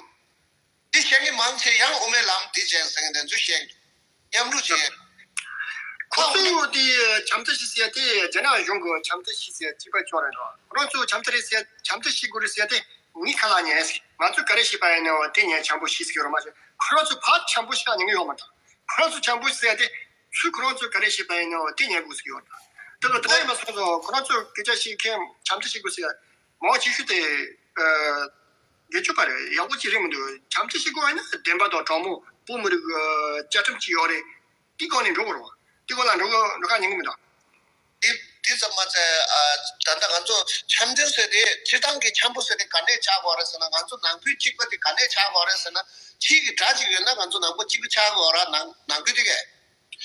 འདི་བཤད་མཁན་མང་ཆེ་ཡང་དབུ་མའི་ལམ་འདི་བྱས་ཟེར་མཁན་དེ་ཚོས་བཤད་ཀྱི་འདུག་མཉམ་རུབ་བྱེད། ཁོ་ཚོས་དེ་འཆམ་མཐུན་ཞིག་ཟེར་ཡ་དེ་རྒྱ་ནག་གཞུང་གི་འཆམ་མཐུན་ཞིག་ཟེར་ཡ་གཅིག་པ་ཅོག་རེད་འདུག་ཁོ་རང་ཚོས་འཆམ་མཐུན་རེད་ཟེར་འཆམ་མཐུན་ཞིག་དགོས་རེད་ཟེར་ཡ་དེ་ངའི་ཁ་ལ་ཉན། ང་ཚོས་ག་རེ་བཤད་པ་ཡིན་ནའང་དེ་ཉན། འཆམ་པོ་ཞིག་ཟེར་གྱི་ཡོད་རེད་མ་གཏོགས་ཁོ་རང་ཚོས་ཕར་འཆམ་པོ་ཞིག་ཉན་གྱི་ཡོད་མ་རེད། ཁོ་རང་ཚོས་འཆམ་པོ་ཟེར་ཡ་དེ་ཚུར་ཁོ་རང་ཚོས་ག་རེ་བཤད་པ་ཡིན་ནའང་དེ་ཉན་དགོས་ཟེར་གྱི་ཡོད་རེད། དེ་ག་དེ་འདྲ་ཡིན་པ་སོང་ཙང་ཁོ་རང་ཚོས་སྐད་ཆ་བཤད་མཁན་འཆམ་མཐུན་བྱེད་དགོས་ཟེར་ཡ་མང་ཆེ་ཤོས་དེ་སྒེར་གཅོད་པ་རེད། ཡག་པོ་ཅིག་རེད་མི་འདུག་འཆམ་མཐུན་བྱེད་དགོས་ཡིན་ན་བདེན་པ་དང་དྲང་མོ་བོད་མི་རིགས་ཀྱི་བཅའ་ཁྲིམས་ཅིག་ཡོད་རེད། དེ་སྒང་ནས་འགྲོ་དགོས་རེད་བ། དེ་སྒང་ལ་འགྲོ་གི་འགྲོ་ཁ་ཉན་གི་མི་འདུག་དེ་དེ་ཙམ་མ་ཚད་ཨ། ད་ལྟ་ང་ཚོ་འཆམ་མཐུན་ཟེར་དེ་སྤྱིར་བཏང་གི་འཆམ་པོ་ཟེར་དེ་ག་ནས་ཆགས་དགོས་རེད་ཟེར་ན། ང་ཚོ་ནང་ཁུལ་གཅིག་པ་དེ་ག་ནས་ཆགས་དགོས་རེད་ཟེར་ན། ཕྱིའི་གི་དགྲ་གཅིག་ཡོད་ན་ང་ཚོ་ནང་པ་གཅིག་པ་ཆགས་དགོས་ར། ནང་ནང་ཁུལ་དེ་གས།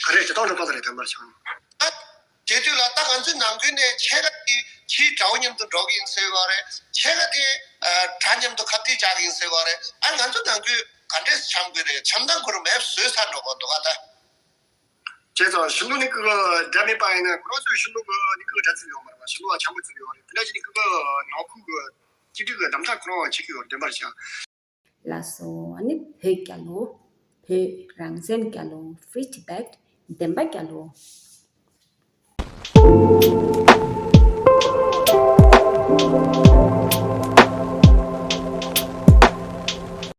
ག་རེ་སྤྱིར་བཏང་གི་པ་ད་རེད་དོན་པར་བྱུང་། ཨ། དེ་དུས་ལ་ད་ང་ཚོའི་ནང་ཁུལ་ནས་ཕྱེད་ཀ་དེ་ཕྱིའི་དགྲ་བོ་མཉམ་དུ་འགྲོ་གི་ཡིན་ཟེར་བ་རེད། ཕྱེད་ཀ་དེ་ཨ། དགྲ་མཉམ་དུ་ཁ་གཏད་བཅག་གི་ཡིན་ཟེར་བ་རེད། ཨ། ང་ཚོ་ནང་ཁུལ་ག་འདྲས་འཆམ་དགོས་རེད། འཆམ་སྟངས་ཁོ་རང་མེད་བཟོས་ཚར་འགྲོ་གི་འདུག་ག་ད། བྱས་ཙང་ཕྱི་ལོགས་ནས་ཀི་ཀི་འདྲ་མེད་པ་ཡིན་ན་ཁོ་རང་ཚོའི་ཕྱི་ལོགས་ཀི་ནས་ཀི་ཀི་འདྲ་ཚུལ་ཡོད་མ་རེད་པ། ཕྱི་ལོགས་ལ་འཆམ་པོ་ཚུལ་ཡོད་རེད། དེ་འདྲ་ཞིག་ནས་ཀི་ཀི་ནང་ཁུལ་གི་གཅིག་སྒྲིལ་གི་གདམ་ཐག་ཁོ་རང་ཆགས་ཀྱི་ཡོད་རེད། བདེན་པར་བྱ། ལགས་སོ། ཨ་ནི་བོད་རྒྱལ་ལོ། བོད་རང་བཙན་རྒྱལ་ལོ། Free Tibet། བདེན་པ་རྒྱལ་ལོ།